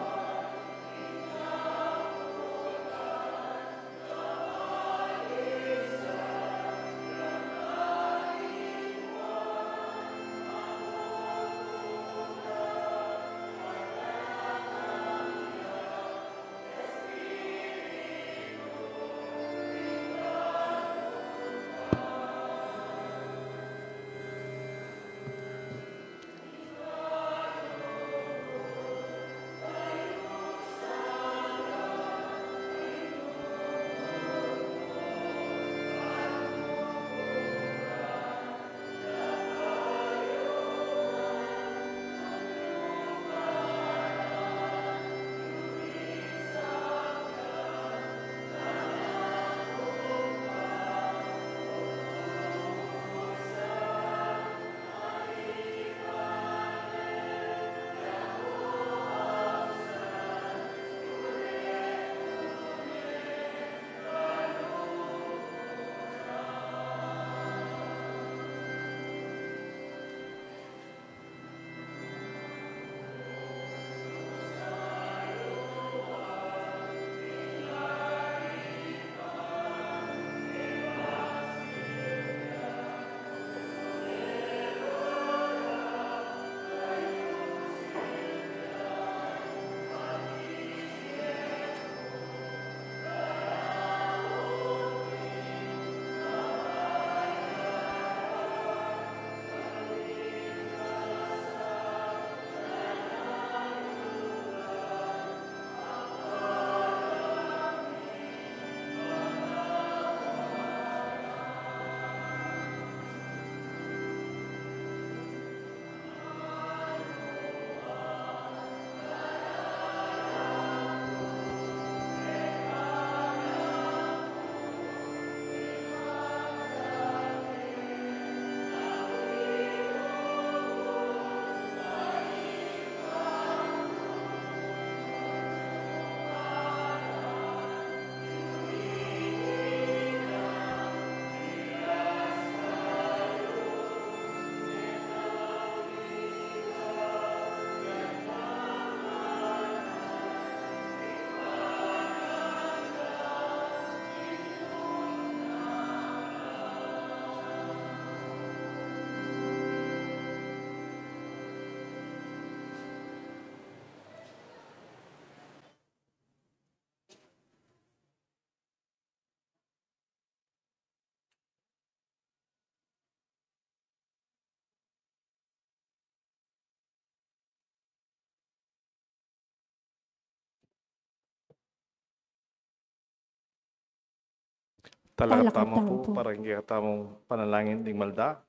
Talakad tamu pu para king kekatamung panalangin ding malda.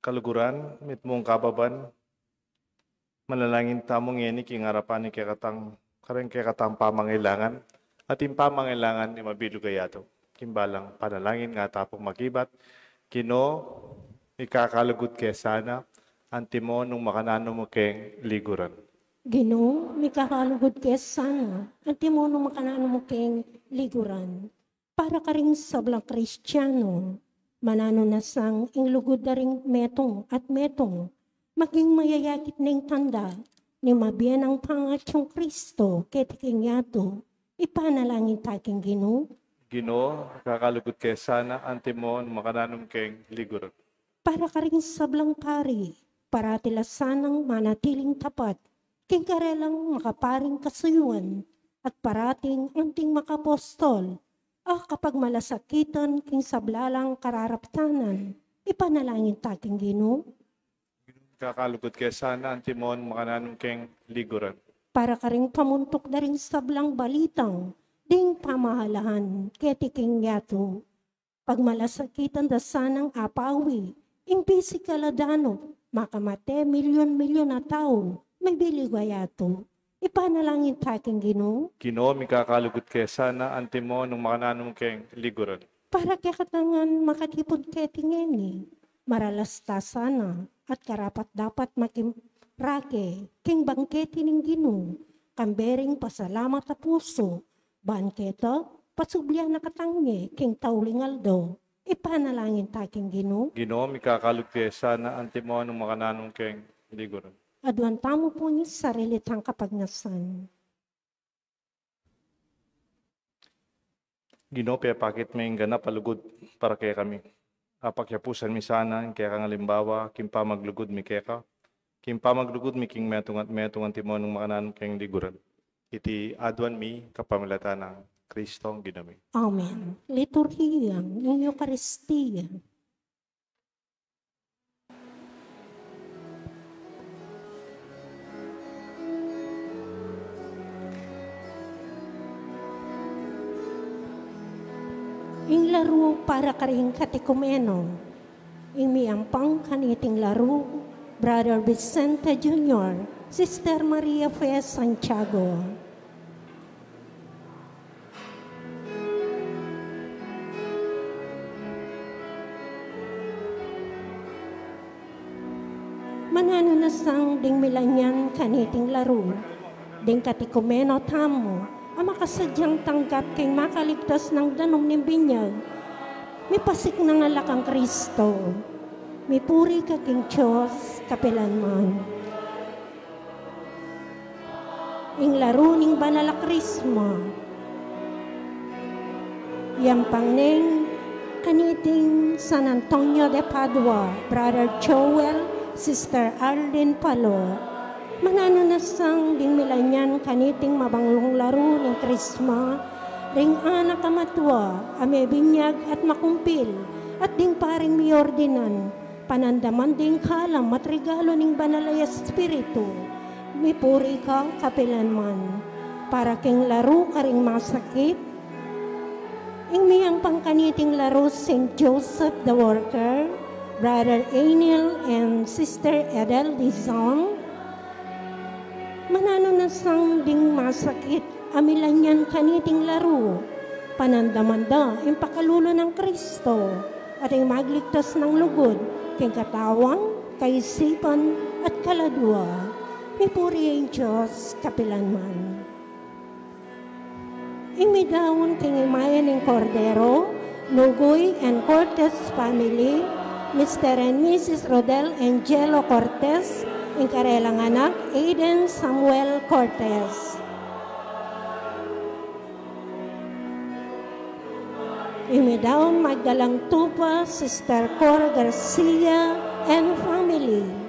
Kaluguran, mitmung kababan, manalangin tamu ngeni king arapan ning kekatang, kareng kekatang pamangailangan, at ing pamangailangan ning mabilug a yatu. King balang panalangin nga tamu pung makibat, Ginu, mikakalugud ke sana, antimo nung makananu mu keng liguran. Ginu, mikakalugud ke sana, antimo nung makananu mu keng liguran. Para karing sablang Kristiano, mananu na sang ing lugud da ring metung at metung, maging mayayakit na ing tanda ning mabie nang pangatyung Kristo keti king yatu, ipanalangin ta king Ginu. Ginu, mikakalugud ke sana, antimo nung makananu mu keng liguran. Para karing sablang pari, parati la sanang manatiling tapat king karelang makaparing kasuyuan, at parating anting makapostol, a kapagmalasakitan king sabla lang kararaptanan, ipanalangin ta king Ginu. Mikakalugud ke sana, antimo nung makananu mu keng liguran. Para karing pamuntuk da ring sablang balitang ding pamahalaan keti king yatu, pagmalasakitan da sanang apawi ing pisikal a danup, makamate milyun-milyun a tau, mabilug a yatu. Ipanalangin ta king Ginu. Ginu, mikakalugud ke sana, antimo nung makananu mu keng liguran. Para kekatang makatipun keti ngeni, maralas ta sana at karapat-dapat makirake king bangketi ning Ginu, kambe ring pasalamat a pusu, ban keta, pasublian na katang ne king tauling aldo, ipanalangin ta king Ginu. Ginu, mikakalugud ke sana, antimo nung makananu mu keng liguran. Aduan tamu pu ing sarili tang kapagnasan. Ginu, pepakit me ing ganap a lugud para kekami. Apakyapusan mi sana ing kekang alimbawa king pamaglugud mi keka, king pamaglugud mi king metung at metung, antimo nung makananu mu keng liguran. Iti aduan mi kapamilatan nang Kristong Ginu mi. Amen. Liturhiya ning Eukaristia. Ing laru para karing katekumeno. Ing miyampang kaniting laru, Brother Vicente Junior, Sister Maria Fe Santiago. Mananu na sang ding milanyan kaniting laru, ding katekumeno tamu a makasadyang tanggap king makaligtas nang danum ning binyag, mipasiknang ala kang Kristo, mipuri ka king Dios kapilanman. Ing laru ning banal a Krisma. Yampang neng kaniting San Antonio de Padua, Brother Joel, Sister Arlene Palo. Mananu na sang ding milanyan kaniting mabanglung laru ning Krisma, ring anak a matua a mebinyag at makumpil, at ding paring miordinan, panandaman ding kalam at regalo ning Banal a Espiritu, mipuri ka kapilanman. Para king laru karing masakit, ing miyampang kaniting laru Saint Joseph the Worker, Brother Anil and Sister Edel Dizon, mananu na sang ding masakit a milanyan kaniting laru, panandaman da ing pakalulu nang Kristo, at ing magligtas nang lugud, king katawan, kaisipan, at kaladua. Mipuri ing Dios kapilanman. Ing midaun king imayen ning Kordero, Nuguy and Cortez family, Mister and Missus Rodel and Jello Cortez, ing karelang anak, Aiden Samuel Cortez. Ing midaun Magdalang Tupa, Sister Cora Garcia and family.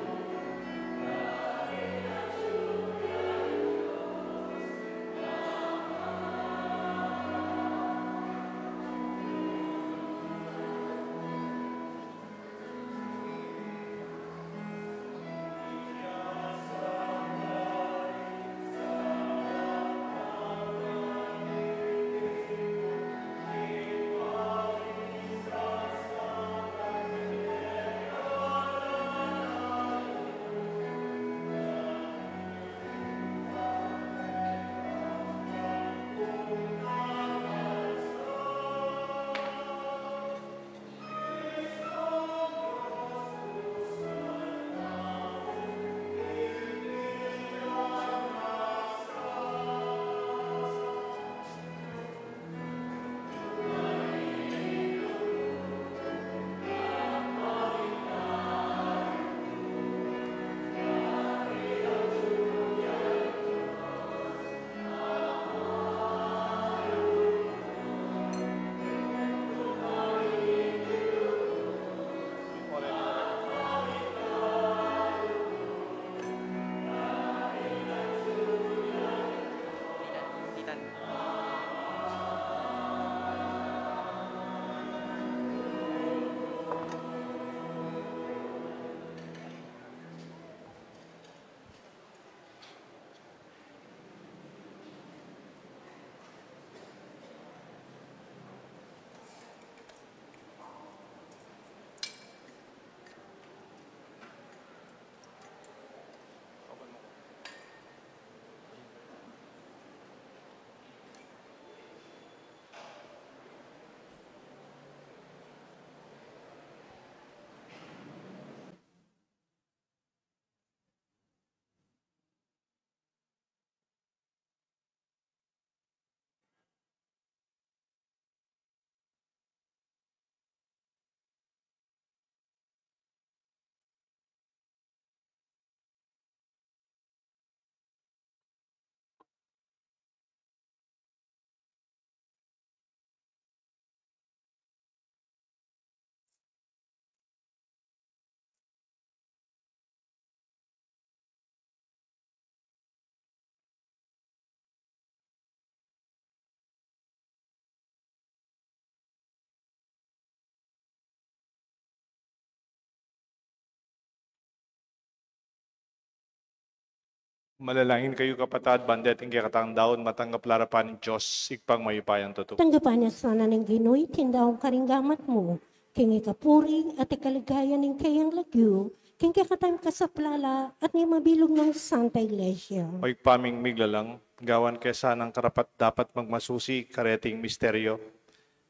Manalangin kayu, kapatad, ban deting kekatang daun matanggap la arapan ning Dios, Ibpang mayupayang tutu. Tanggapan na sana ning Ginu iting daun karing gamat mu, king ikapuri at ikaligaya ning keyang lagyu, king kekatang kasaplalan at ning mabilug nang Santa Iglesia. O Ibpa ming miglalang, gawan ke sanang karapat-dapat magmasusi kareting misteryo.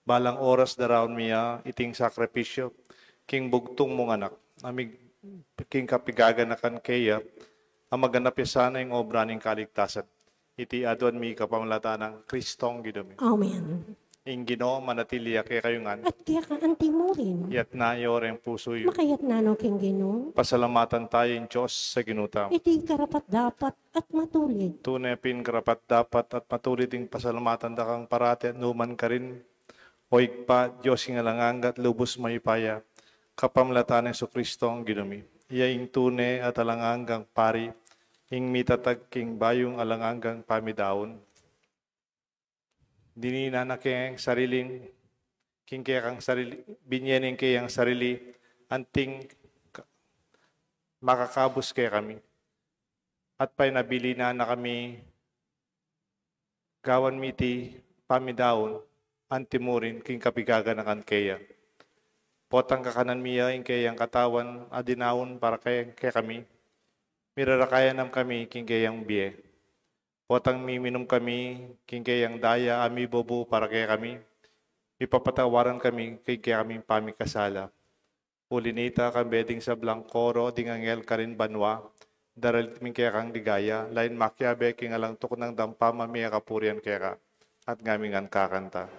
Balang oras daraun mi ya iting sakripisyu king bugtung mung anak, a mi king kapigaganakan keya, a maganap ya sana ing obra ning kaligtasan. Iti aduan mi kapamilatan nang Kristong Ginu mi. Amen. Ing Ginu manatili ya kekayu ngan. At keka anti mu rin. Iyatas yu reng pusu yu. Makayatas no king Ginu. Pasalamatan taya ing Dios a Ginu tamu. Iti karapat-dapat at matulid. Tune pin karapat-dapat at matulid ing pasalamatan da kang parati at nukarin man, O Ibpa, Dios king alang angga at lubus mayupaya, kapamilatan nang Jesucristo a Ginu mi. Iya ing tune at alang anggang pari, ing mitatag king bayung alang anggang pamidaun. Dinan na ne king sariling, king kekang sarili, binie ne ing keyang sarili, anting ka-, makakabus kekami. At pay nabilin na kami, gawan mi iti pamidaun, anti mu rin king kapigaganakan keya. Potang kakanan mi ya ing keyang katawan a dinaun para ke-, kekami. Mirarakayan na kami king keyang bie. Potang miminum kami king keyang daya a mibubu para kekami, mipapatawaran kami king kekaming pamikasala. Uli nita, kambe ding sablang koro ding anghel karin banua, daralit mi ing kekang ligaya, lain makiabe king alang tuknang dampa, mami kapurian keka, at ngami ngan kakanta.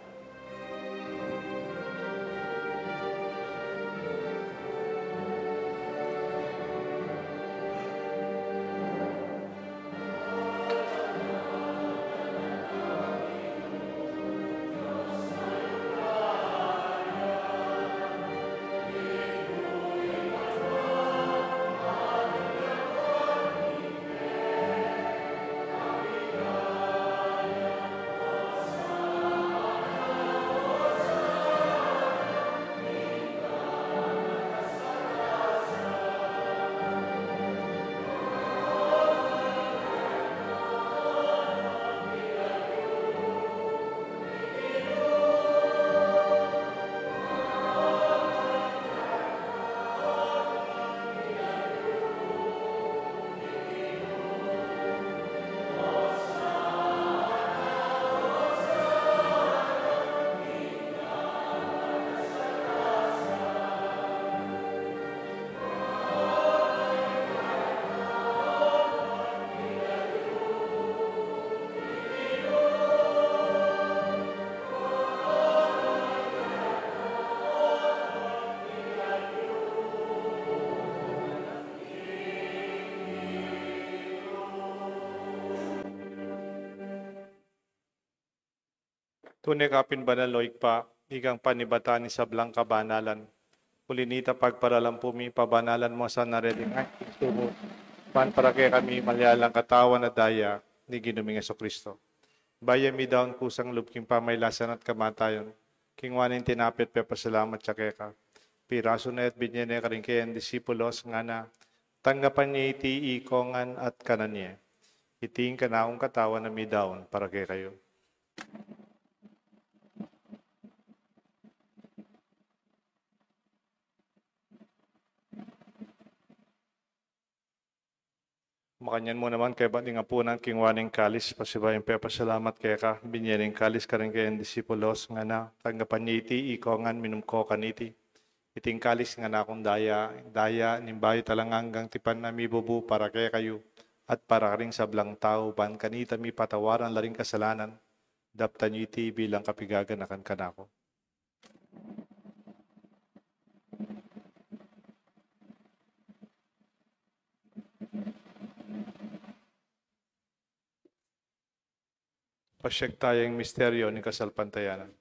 Tune ka pin banal, o Ibpa, ikang panibatan ning sablang kabanalan. Uli nita, pagparalampu mi, pabanalan mu sana reting ain king tubu, ban para kekami malyalang katawan at daya ning Ginu ming Jesucristo. Bayu mi daun kusang lub king pamailasan at kamatayan, kinua ne ing tinape at pepasalamat ya keka, pirasu ne at binie ne karing keyang disipulos, ngana: Tanggapan ye iti ikongan at kanan ye. Iti ing kanakung katawan a midaun para kekayu. Makanyan mu naman, kaybat ning apunan, kinua ne ing kalis, pasibayu yang pepasalamat keka, binie ne ing kalis karing keyang disipulos, ngana: Tanggapan ye iti ikongan, minum ko kaniti. Iti ing kalis ning kanakung daya, daya ning bayu at alang anggang tipan a mibubu para kekayu at para karing sablang tau, ban kanita mipatawaran la ring kasalanan. Daptan yu iti bilang kapigaganakan kanaku. Pasyag taya ing misteryo ning kasalpantayanan.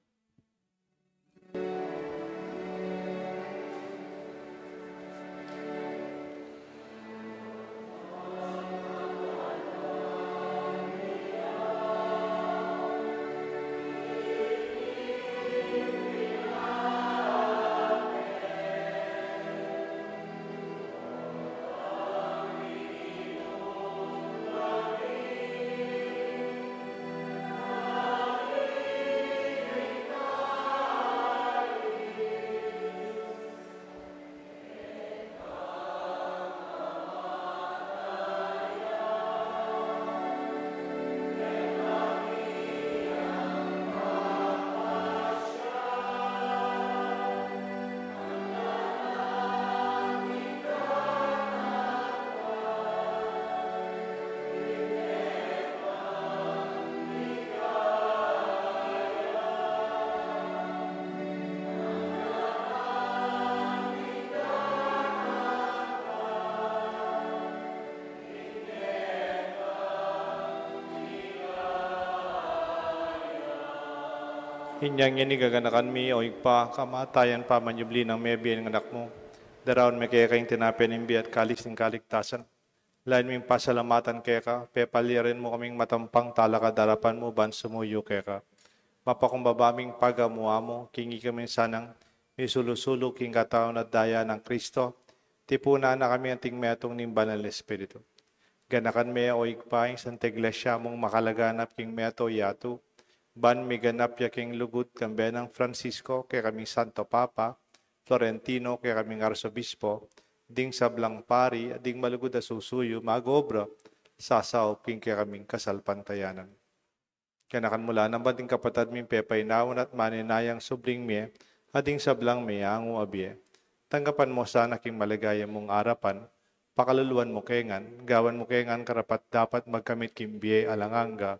Inyang ini gaganakan mi, o Ibpa, kamatayan pamanyubli nang mebie ing Anak mu, daraun mi keka ing tinape ning bie at kalis ning kaligtasan. Lalu ming pasalamatan keka, pepalirin mu kaming matampang talakad king arapan mu ban sumuyu keka. Mapakumbaba ming pagamu-amu, king ikami sanang misulu-sulu king katawan at daya nang Kristo, tipunan na kami anting metung ning Banal Espiritu. Ganakan me, o Ibpa, ing Santa Iglesia mung makalaganap king mabilug a yatu, ban miganap ya king lugud kambe nang Francisco, kekaming Santo Papa, Florentino, kekaming Arsobispo, ding sablang pari, at ding malugud a susuyu, mag-obra, sasaup king kekaming kasalpantayanan. Ganakan mu la naman ding kapatad ming pepainawan at maninayang subling mie, at ding sablang meangu a bie. Tanggapan mu sana king maligaya mung arapan, pakaluluan mu kami ngan, gawan mu kami ngan karapat-dapat magkamit king bie alang angga,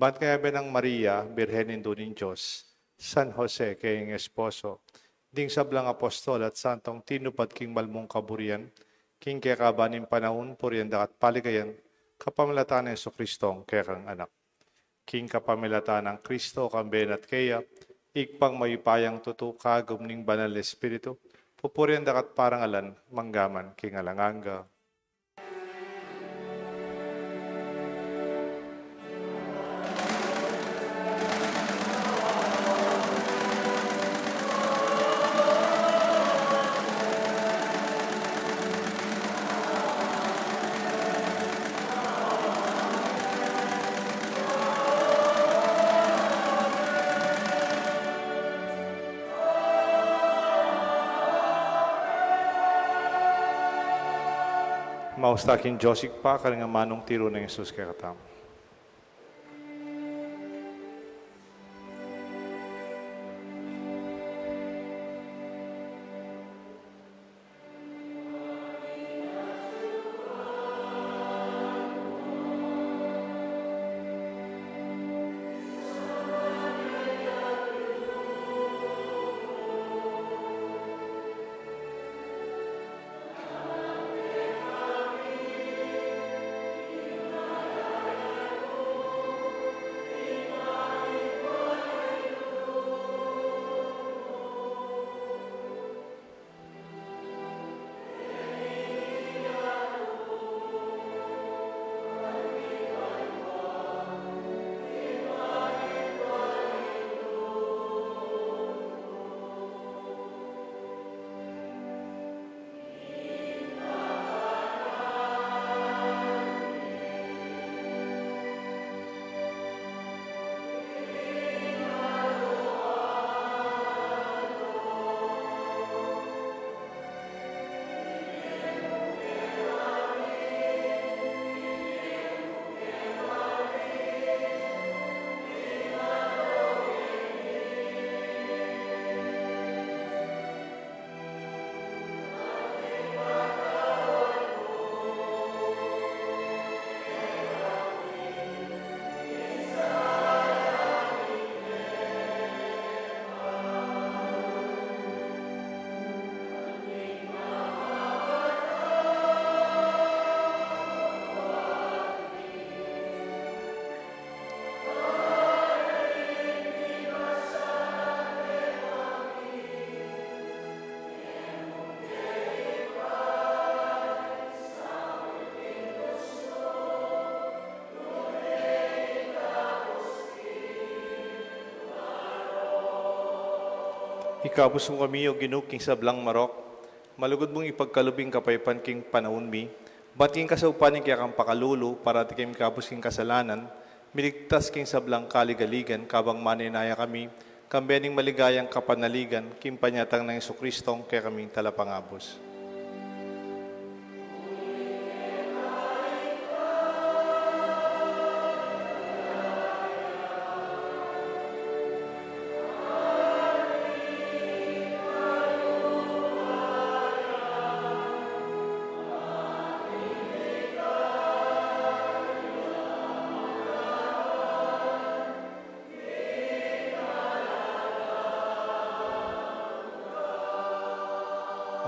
ban kayabe nang Maria, Birhen Indu ning Dios, San Jose, kayang esposo, ding sablang apostol at santong tinupad king mal mung kaburian, king kekaban ning panaun, purian da ka at paligayan, kapamilatan nang Jesucristo, kekang Anak. King kapamilatan nang Kristo, kambe na at keya, Ibpang mayupayang tutu, kagum ning Banal Espiritu, pupurian da ka at parangalan, mangga man king alang angga. Mausta king Dios Ibpa, karing amanung tiru nang Jesus kekatamu. Ikabus mu kami, O Ginu, king sablang marok, malugud mung ipagkalub ing kapayapan king panaun mi, ban king kasaupan ning kekang pakalulu, parati kaming ikabus king kasalanan, miligtas king sablang kaligaligan, kabang maninaya kami, kambe ning maligayang kapanaligan, king panyatang nang Jesucristong kekaming Talapangabus.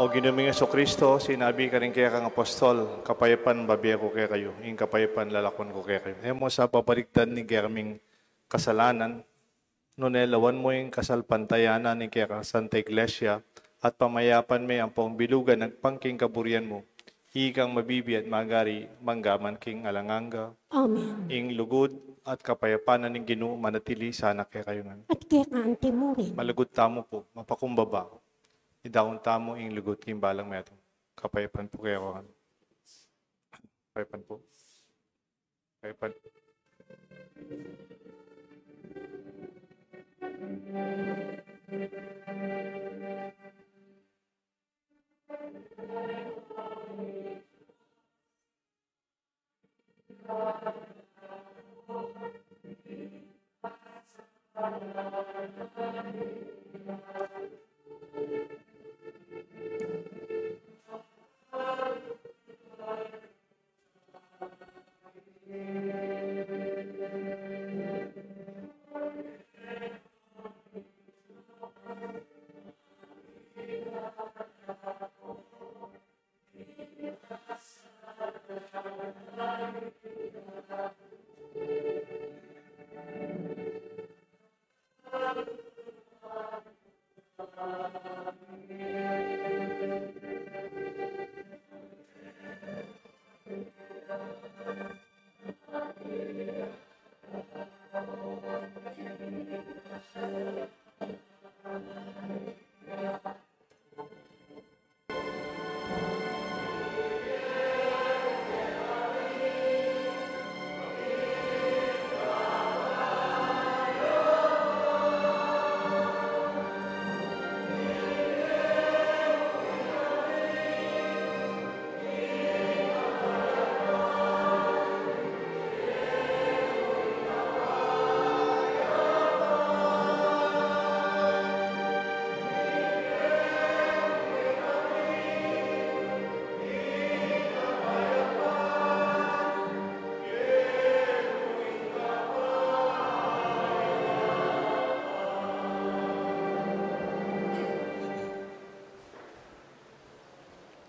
O Ginu ming Jesucristo, sinabi karing kekang apostol, "Kapayapan babie ku kekayu, ing kapayapan lalakwan ku kekayu." E mu sa babalikdan ing kekaming kasalanan, Nune lawan mu ing kasalpantayanan ning keka Santa Iglesia, at pamayapan me ampong bilugan agpang king kaburian mu. Ikang mabibie at magari, manggaman king alang angga. Amen. Ing lugud at kapayapan na ning Ginu manatili sana kekayu ngan. At keka anti mu rin. Malugud tamu pu, mapakumbaba. Idaun tamu ing lugud king balang metung. Kapayapan pu kekayu ngan. Kapayapan pu. Kapayapan.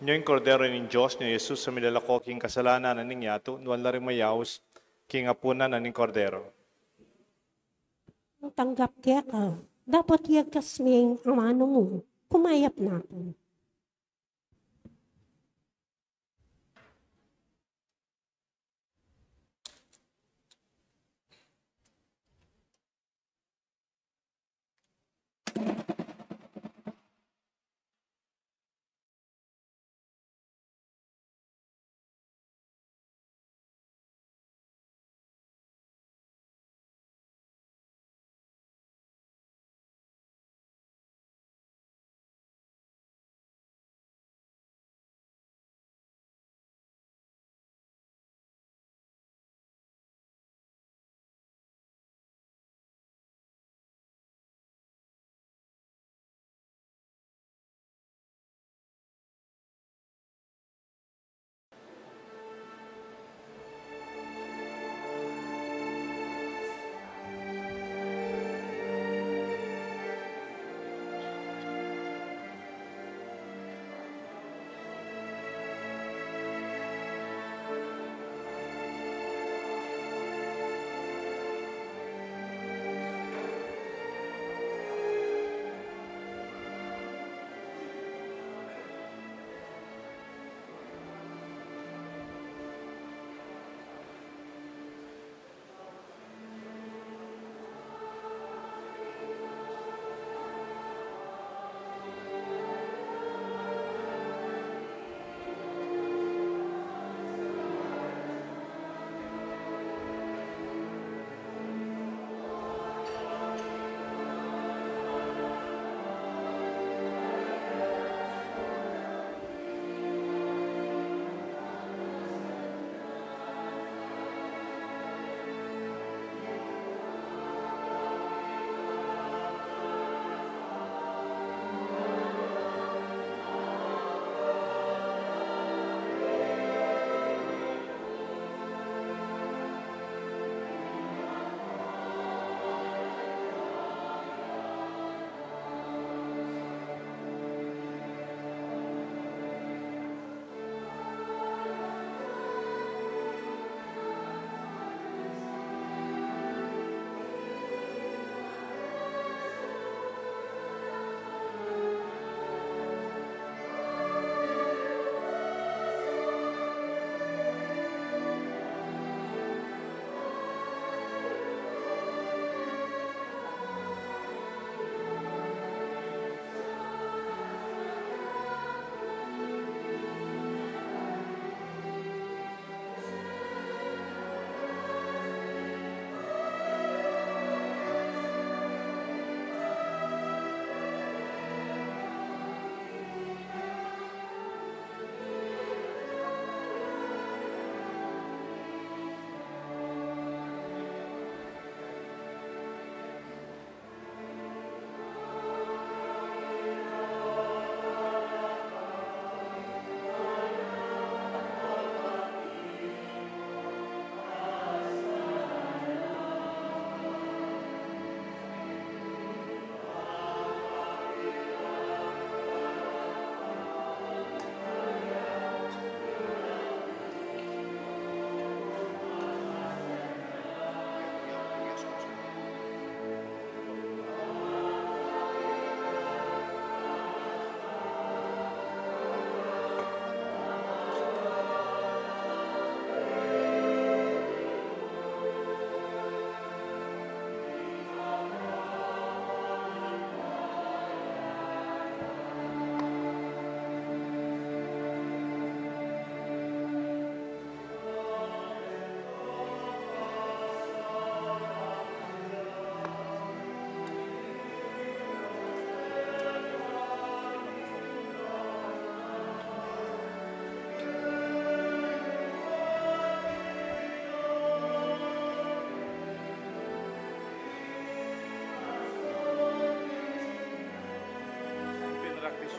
Nyo ing Kordero ning Dios, nyo Jesus, a milalako king kasalanan na ning yatu, nuan la ring mayaus king apunan na ning Kordero. Tanggap keka, dapot yagkas me ing amanu mu, kumayap na ku.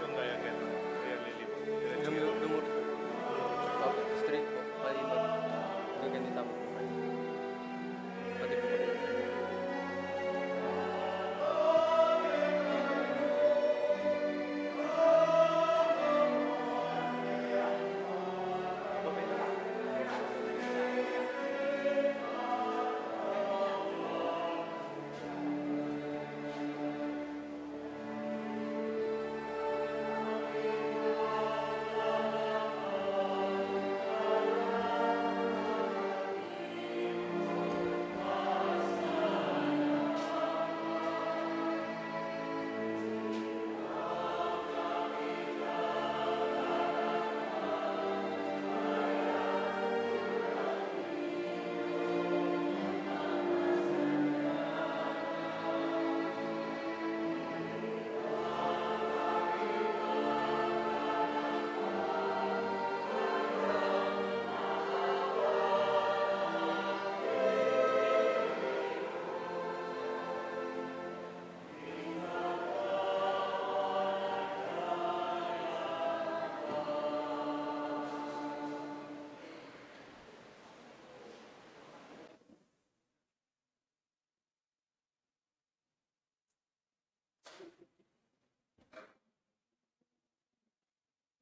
Yung gaya ganun. Kaya lilipad. Diretso. Lumur-, lumur-, opo, straight po. Palipat. Gaganita mo po. Pati po.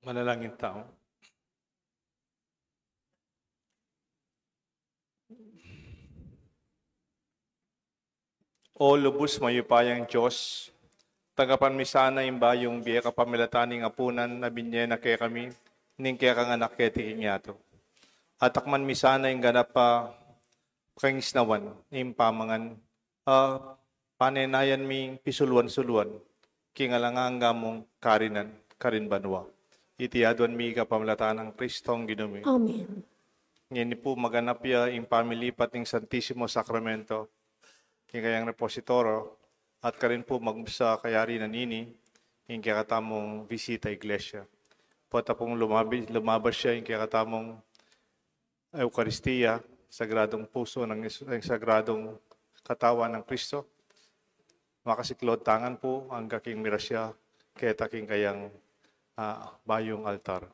Manalangin tamu. O lubus mayupayang Dios, tanggapan mi sana ing bayung bie kapamilatan ning apunan a binye na kekami ning kekang Anak keti king yatu. Atakman mi sana ing ganap a kangisnawan ning pamangan a panenayan mi pisuluan-suluan king alang angga mung karinan karin banua. Iti aduan mi kapamilatan nang Kristong Ginu mi. Amen. Ngeni pu maganap ya ing pamilipat ning Santisimo Sakramento king kayang repositorio, at karin pu magmesa kayari na nini ing kekatamung bisita iglesia. Pota pung lumabi-, lumabas ya ing kekatamung Eukaristia, Sagradung Pusu ng Is-, ng Sagradung Katawan ng Kristo. Makasiklaud tangan pu angga king mirasya keta king kayang, ah, bayung altar.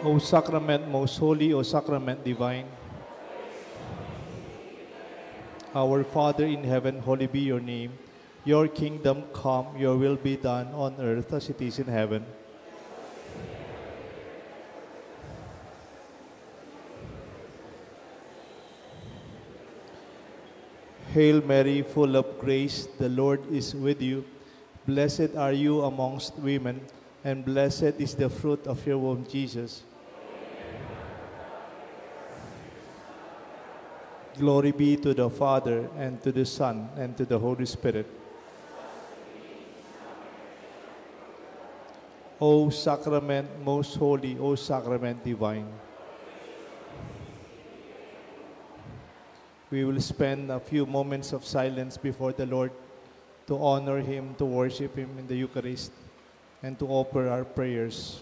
O sacrament most holy, O sacrament divine. Our Father in heaven, holy be your name. Your kingdom come, your will be done on earth as it is in heaven. Hail Mary, full of grace, the Lord is with you. Blessed are you amongst women, and blessed is the fruit of your womb, Jesus. Glory be to the Father, and to the Son, and to the Holy Spirit. O sacrament most holy, O sacrament divine. We will spend a few moments of silence before the Lord to honor Him, to worship Him in the Eucharist, and to offer our prayers.